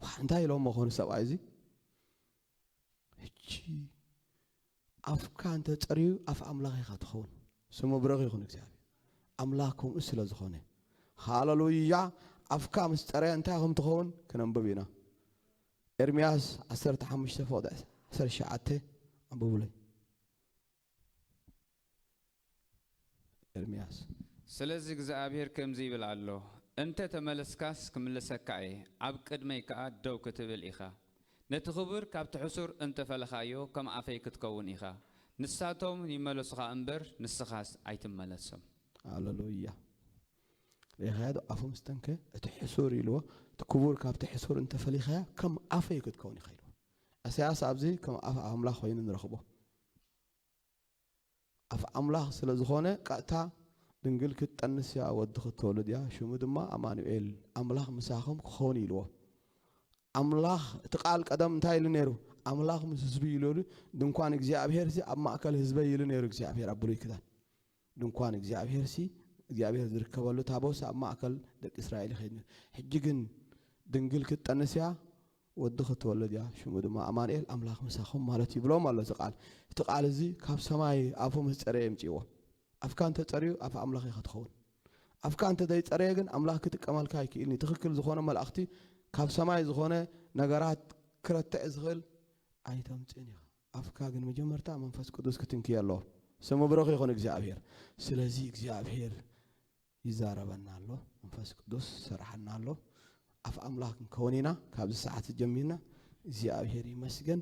ዋእ፣ እንታይ ኢሎሞ ኾኑ ሰብኣይ እዚ? ሕጂ ኣፍካ እንተ ጸርዩ ኣፍ ኣምላኽ ኢኻ ትኸውን። ስሙ ብሩኽ ይኹን እግዚኣብሔር። ኣምላኽ ከምኡ ስለ ዝኾነ። ሃሌሉያ! ኣፍካ ምስ ጸረየ እንታይ ከም ትኸውን ክነንብብ ኢና። ኤርምያስ ዓሰርተ ሓሙሽተ ፍቕዲ ዓሰርተ ትሽዓተ ኣንብቡለይ። ኤርምያስ። ስለዚ እግዚኣብሔር ከምዚ ይብል ኣሎ፣ እንተ ተመለስካስ ክምልሰካ እየ፣ ኣብ ቅድመይ ከኣ ደው ክትብል ኢኻ። ነቲ ክቡር ካብቲ ሕሱር እንተ ፈለኻዮ፣ ከም ኣፈይ ክትከውን ኢኻ። ንሳቶም ይመለሱኻ እምበር፣ ንስኻስ ኣይትመለሶም። ሃሌሉያ። ርኢኻዮ ዶ? ኣፉ ምስ ተንከ፣ እቲ ሕሱር ኢልዎ፣ እቲ ክቡር ካብቲ ሕሱር እንተ ፈሊኻዮ፣ ከም ኣፈይ ክትከውን ኢኻ ኢልዎ። ኢሳያስ ኣብዚ ከም ኣፍ ኣምላኽ ኮይኑ ንረኽቦ። ኣፍ ኣምላኽ ስለ ዝኾነ፣ ቀጥታ ድንግል ክትጠንስ እያ፣ ወዲ ክትወልድ እያ፣ ሽሙ ድማ ኣማኑኤል፣ ኣምላኽ ምሳኹም ክኸውን ኢልዎ። ኣምላኽ፣ እቲ ቃል ቀደም እንታይ ኢሉ ነይሩ? ኣምላኽ ምስ ህዝቢ ኢሉ፣ ኢሉ፣ ድንኳን እግዚኣብሔር ሲ ኣብ ማእከል ህዝበይ ኢሉ ነይሩ እግዚኣብሔር ኣብ ብሉይ ኪዳን። ድንኳን እግዚኣብሔር ሲ፣ እግዚኣብሔር ዝርከበሉ ታቦት ሲ ኣብ ማእከል ደቂ እስራኤል ይኸይድ ነይሩ። ሕጂ ግን ድንግል ክትጠንስ እያ፣ ወዲ ክትወልድ እያ፣ ሽሙ ድማ ኣማኑኤል፣ ኣምላኽ ምሳኹም ማለት እዩ ብሎም ኣሎ። እዚ ቃል፣ እቲ ቃል እዚ ካብ ሰማይ ኣፉ ምስ ጸረየ የምጽእዎ። ኣፍካ እንተጸርዩ ኣፍ ኣምላኽ ኢኻ ትኸውን። ኣፍካ እንተ ዘይጸረየ ግን ኣምላኽ ክጥቀመልካ ኣይክእልን እዩ። ትኽክል ዝኾነ መልእኽቲ ካብ ሰማይ ዝኾነ ነገራት ክረትዕ ዝኽእል ኣይተምጽእን ኢኻ። ኣፍካ ግን መጀመርታ መንፈስ ቅዱስ ክትንክዮ ኣለዎ። ስሙ ብሩኽ ይኹን እግዚኣብሔር። ስለዚ እግዚኣብሔር ይዛረበና ኣሎ፣ መንፈስ ቅዱስ ይሰርሓና ኣሎ። ኣፍ ኣምላኽ ክንከውን ኢና። ካብዚ ሰዓት ጀሚርና እግዚኣብሔር ይመስገን።